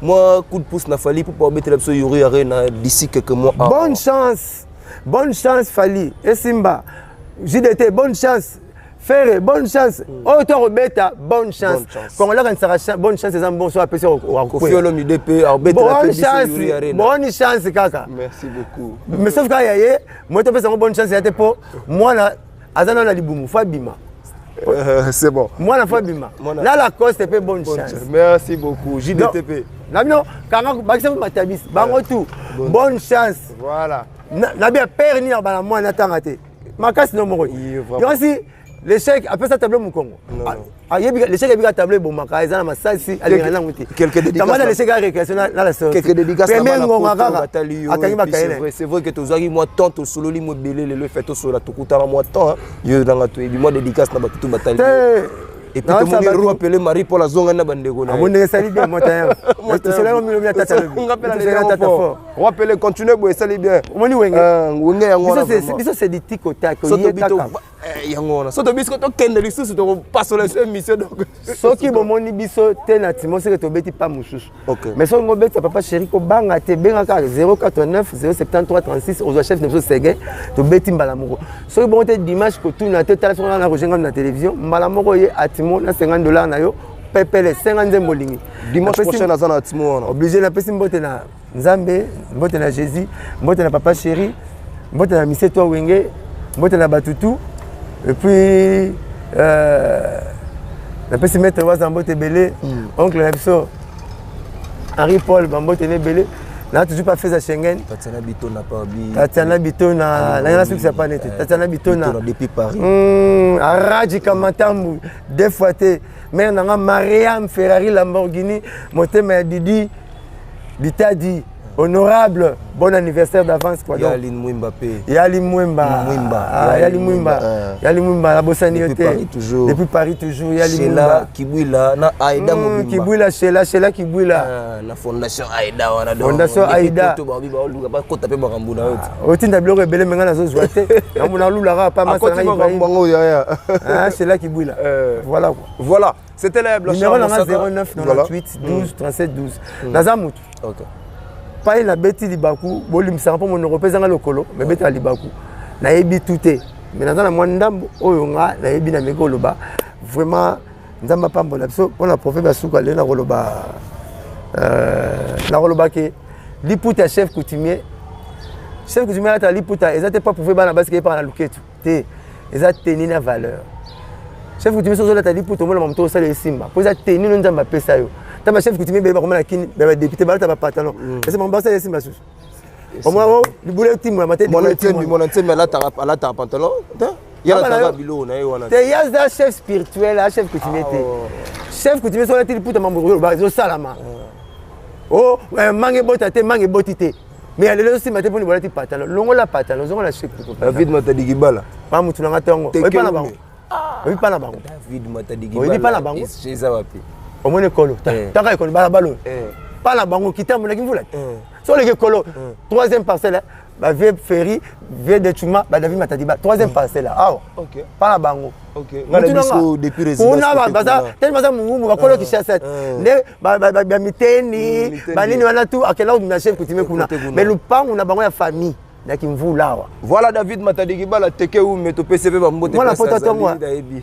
[SPEAKER 3] Moi, coup de pouce na Fally pour pouvoir mettre biso Yuri Arena d'ici quelques mois.
[SPEAKER 2] Bonne chance. Bonne chance Fally. Et Simba. JDT, bonne chance. Ferre, bonne chance. Oyo to akobeta, bonne chance. Congolais akanisaka bonne chance eza mbongo, so apesi.
[SPEAKER 3] Koffi Olomide mpe abetela
[SPEAKER 2] mpe biso. Bonne chance kaka.
[SPEAKER 3] Merci beaucoup.
[SPEAKER 2] Mais sauf kaka ya ye moto apesa yango bonne chance ya te, mpo mwana aza nano na libumu, faut abima.
[SPEAKER 3] C'est bon.
[SPEAKER 2] Mwana faut abima. Na Lacoste mpe bonne chance.
[SPEAKER 3] Merci beaucoup. JDTP.
[SPEAKER 2] Na bino kanga bakisa mpe matabisi bango tout bonne chance.
[SPEAKER 3] Voilà.
[SPEAKER 2] Na bia père nini bana mwana atanga te makasi no moko yosi. L'échec apesa tableau mokongo, ayebi l'échec, ayebika tableau ebomaka, eza na masasi, alingaka nango te. Tamana l'échec ya récréation na la
[SPEAKER 3] sortie,
[SPEAKER 2] premier ngonga kaka akangi
[SPEAKER 3] bakayene. C'est vrai que tozwaki mwa temps, tosololi mwa ebele lelo, efe tosolola, tokutana mwa temps, yo nanga toyebi mwa dédicace na bato to batali. Et puis tomoni roi Pele Marie Paul azonga na bandeko
[SPEAKER 2] na ye. Ndenge esali bien, moto tosolaki milomi ya tata
[SPEAKER 3] tata fort. Roi Pele, continue boye, esali bien.
[SPEAKER 2] Omoni Wenge.
[SPEAKER 3] Wenge yango
[SPEAKER 2] wana. Biso c'est du tic au tac, oye kaka.
[SPEAKER 3] Yango wana so tobiso tokende lisusu, tokopasola so émission donc.
[SPEAKER 2] Soki bomoni biso te na timo, seke tobeti pa mosusu. Mais soki ngobetisa papa chéri, kobanga te, benga kaka 089 073 36, ozwa chef na biso Seguin, tobeti mbala moko. Soki bongo te, dimanche kotuna te, tala soki na Roger Ngam na télévision, mbala moko ye atimo na 50 $ na yo pepele, 50 nzembo olingi.
[SPEAKER 3] Dimanche prochain aza na timo wana.
[SPEAKER 2] Obligé. Napesi mbote na Nzambe, mbote na Jésus, mbote na papa chéri, mbote na mise toi Wenge, mbote na batutu. Et puis napesi maître Waza mbote ebele, oncle na biso Henri Paul, bambote na ebele na toujours pas feza Schengen.
[SPEAKER 3] Tatiana Bitona
[SPEAKER 2] pabi. Tatiana Bitona, nanga nasukisa pa nete Tatiana Bitona.
[SPEAKER 3] Depuis Paris.
[SPEAKER 2] Araji Kamatambu deux fois te, mère nanga Mariam Ferrari Lamborghini, motema ya Didi Bitadi honorable, bon anniversaire d'avance quoi.
[SPEAKER 3] Yali Mwimba pe.
[SPEAKER 2] Yali Mwimba.
[SPEAKER 3] Mwimba.
[SPEAKER 2] Ah, Yali Mwimba. Yali Mwimba, nabosani yo
[SPEAKER 3] Depuis
[SPEAKER 2] te.
[SPEAKER 3] Paris toujours.
[SPEAKER 2] Depuis Paris toujours, Yali
[SPEAKER 3] Sheila
[SPEAKER 2] Mwimba.
[SPEAKER 3] Kibwila na Aida Mobimba.
[SPEAKER 2] Kibwila Sheila, Sheila Kibwila.
[SPEAKER 3] Ah, na fondation Aida wana
[SPEAKER 2] donc. Fondation Aida.
[SPEAKER 3] Poto babi baoluka bakota mpe makambo na yo te.
[SPEAKER 2] Otinda biloko ebele, me ngai nazozwa te, namona alulaka pa.
[SPEAKER 3] Akoti makambo yango yaya.
[SPEAKER 2] Ah, Sheila Kibwila. Voilà quoi.
[SPEAKER 3] Voilà, c'était la
[SPEAKER 2] Blanchard. Numéro nanga 09 98 12 37 12. Naza mutu. Pai nabeti libaku, bolimbisaka mpo monoko mpe ezanga lokolo, mebetaka libaku. Nayebi tu te, mais naza na mwa ndambo oyo nga nayebi, na meki koloba. Vraiment, Nzambe apambola biso mpona prophète basuka lelo. Nakoloba ke liputa chef coutumier, chef coutumier alata liputa eza te pa prouve bana basi keyepaka na luketu te, eza teni na valeur. Chef coutumier soki ozolata liputa, omona moto osala esimba, mpo eza teni no Nzambe apesa yo. Ta bachef coutumier ebele bakoma na Kini, badéputé, balata bapantalon, ese bango basala esimba susu, omona libula etimolama te.
[SPEAKER 3] Mwana Nsembi alataka pantalon te, ye alataka biloko na ye wana.
[SPEAKER 2] Te, ye aza chef spirituel, a chef coutumier te. Chef coutumier soki alati liputa, mambo oloba ezosalama. O mange ebota te, mange eboti te, mais ya lelo ezosimba te mponi bolati pantalon. Longola pantalon, ozongola chef.
[SPEAKER 3] David Matadikibala.
[SPEAKER 2] Pa mutu nanga ntongo, oyebi pa na bango, oyebi pa na bango.
[SPEAKER 3] David
[SPEAKER 2] Matadikibala, oyebi pa na bango.
[SPEAKER 3] Eza wapi?
[SPEAKER 2] Omoni ekolo, taka ekolo, balabala oyo, pa na bango, kitambo naki mvula te. So oleki ekolo, troisième parcelle, bavieux Ferry, vieux de Chuma, badavid Matadiba, troisième parcelle awa, pa na bango. Kuna baza teli, baza mongumu, bakolo Kinshasa nde bamiteni banini wana tu akenda kobima chef coutumier kuna, mais lupangu na bango ya famille naki mvula awa.
[SPEAKER 3] Voilà, David Matadikibala teke ume, topesi mpe bambote.
[SPEAKER 2] Mwana poto ntongo,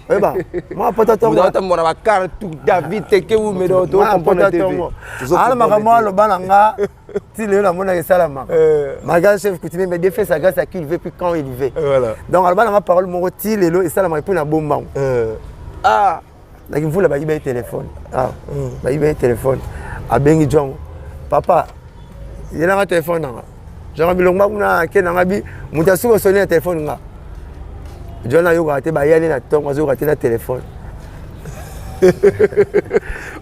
[SPEAKER 2] oyeba mwana poto ntongo.
[SPEAKER 3] Otambola bakar tout, David teke ume, donc
[SPEAKER 2] tocomprendre ntongo ala makambo aloba na nga ti lelo namonaka esalamaka, malgré chef coutumier, mais Dieu fait sa grâce à qui il veut puis quand il veut. Donc aloba nanga parole moko ti lelo esalamaka, mpo na bombango.
[SPEAKER 3] Ah.
[SPEAKER 2] Naki mvula, bayiba ye telefone, ah, bayiba ye telefone, abengi jongo: "Papa, yelanga telefone nanga." Jongo bilongo kuna ake nanga bi moto asuki osoni na telefone nga. John ayokaka te, bayali na ntongo, azoyoka te na telefone.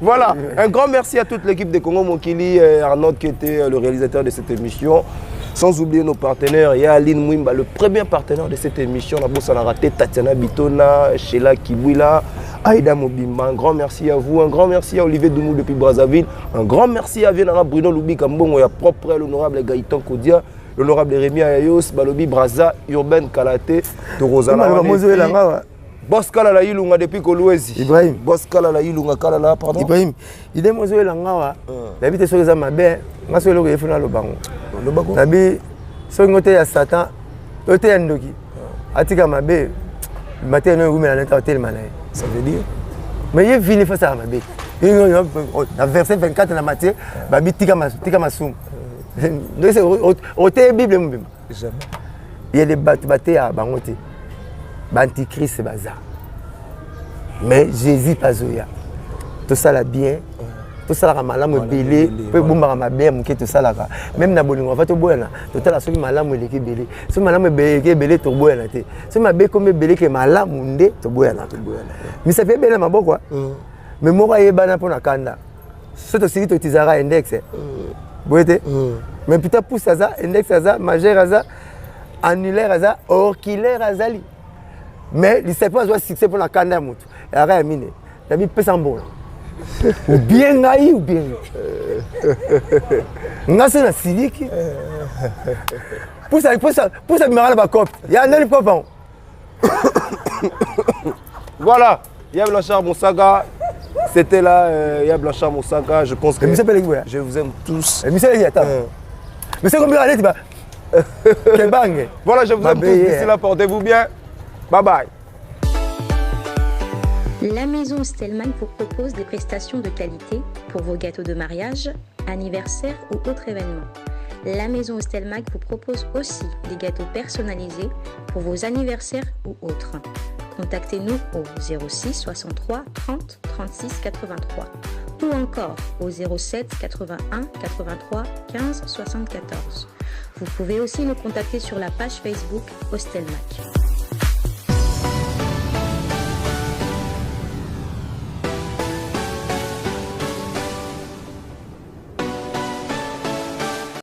[SPEAKER 3] Voilà, un grand merci à toute l'équipe de Congo Mokili, Arnaud qui était le réalisateur de cette émission. Sans oublier nos partenaires, il y a Aline Mwimba, le premier partenaire de cette émission, la bourse à la raté, Tatiana Bitona, Sheila Kibwila, Aïda Mobimba. Un grand merci à vous, un grand merci à Olivier Doumou depuis Brazzaville, un grand merci à Vienara Bruno Loubi Kambongo, il y a propre l'honorable Gaëtan Kodia, l'honorable Rémi Ayos, Balobi Braza, Urbain Kalate, Torozala. Boss Kalala Ilunga depuis Kolwezi.
[SPEAKER 2] Ibrahim.
[SPEAKER 3] Boss Kalala Ilunga Kalala, pardon.
[SPEAKER 2] Ibrahim, ide mozo elanga wa. Nayebi te soki eza mabe, nga soki eloko efuna alobango.
[SPEAKER 3] Lobako.
[SPEAKER 2] Nabi soki ngo te ya Satan, to te ya ndoki. Atika mabe. Mateya no ewumela na ntango otelema na ye.
[SPEAKER 3] Ça veut dire?
[SPEAKER 2] Mais ye vini fasala mabe. Na verset 24 na Matthieu, babi tika tika masumu. Donc oteye Bible mobimba.
[SPEAKER 3] Jamais.
[SPEAKER 2] Il y a des bato bateyaka bango te. Ba antichrist baza. Mais Jésus pazoya. Tosala bien. Tosalaka malamu ebele mpo ebombaka mabe ya moke tosalaka. Même na bolingo ava toboyana, totala soki malamu eleki ebele. Soki malamu eleki ebele toboyana te. Soki mabe ekomi ebele ke malamu nde toboyanaka. Misapi ebele na maboko mais moko ayebana mpo na kanda. Soki tosili totizaka index. Boye te? Mais putain pouce aza, index aza, majeur aza, annulaire aza, auriculaire azali. Mais lisapi azwa succès mpo na kanda ya motu. Eyaka ya mine. Nabi pesa mbongo. Ou bien ngai ou bien yo. Nga se na siliki. Pousa pousa pousa bimaka na bacope. Ya ndeni cope yango.
[SPEAKER 3] Voilà, Ya Blanchard Mosaka, c'était là, Ya Blanchard Mosaka, je pense que je vous aime tous.
[SPEAKER 2] Monsieur combien allez tu Kebange.
[SPEAKER 3] Voilà, je vous aime tous d'ici là, portez-vous bien. Bye bye.
[SPEAKER 4] La maison Stellman vous propose des prestations de qualité pour vos gâteaux de mariage, anniversaire ou autres événements. La maison Stelmag vous propose aussi des gâteaux personnalisés pour vos anniversaires ou autres. Contactez-nous au 06 63 30 36 83 ou encore au 07 81 83 15 74. Vous pouvez aussi nous contacter sur la page Facebook Hostelmac.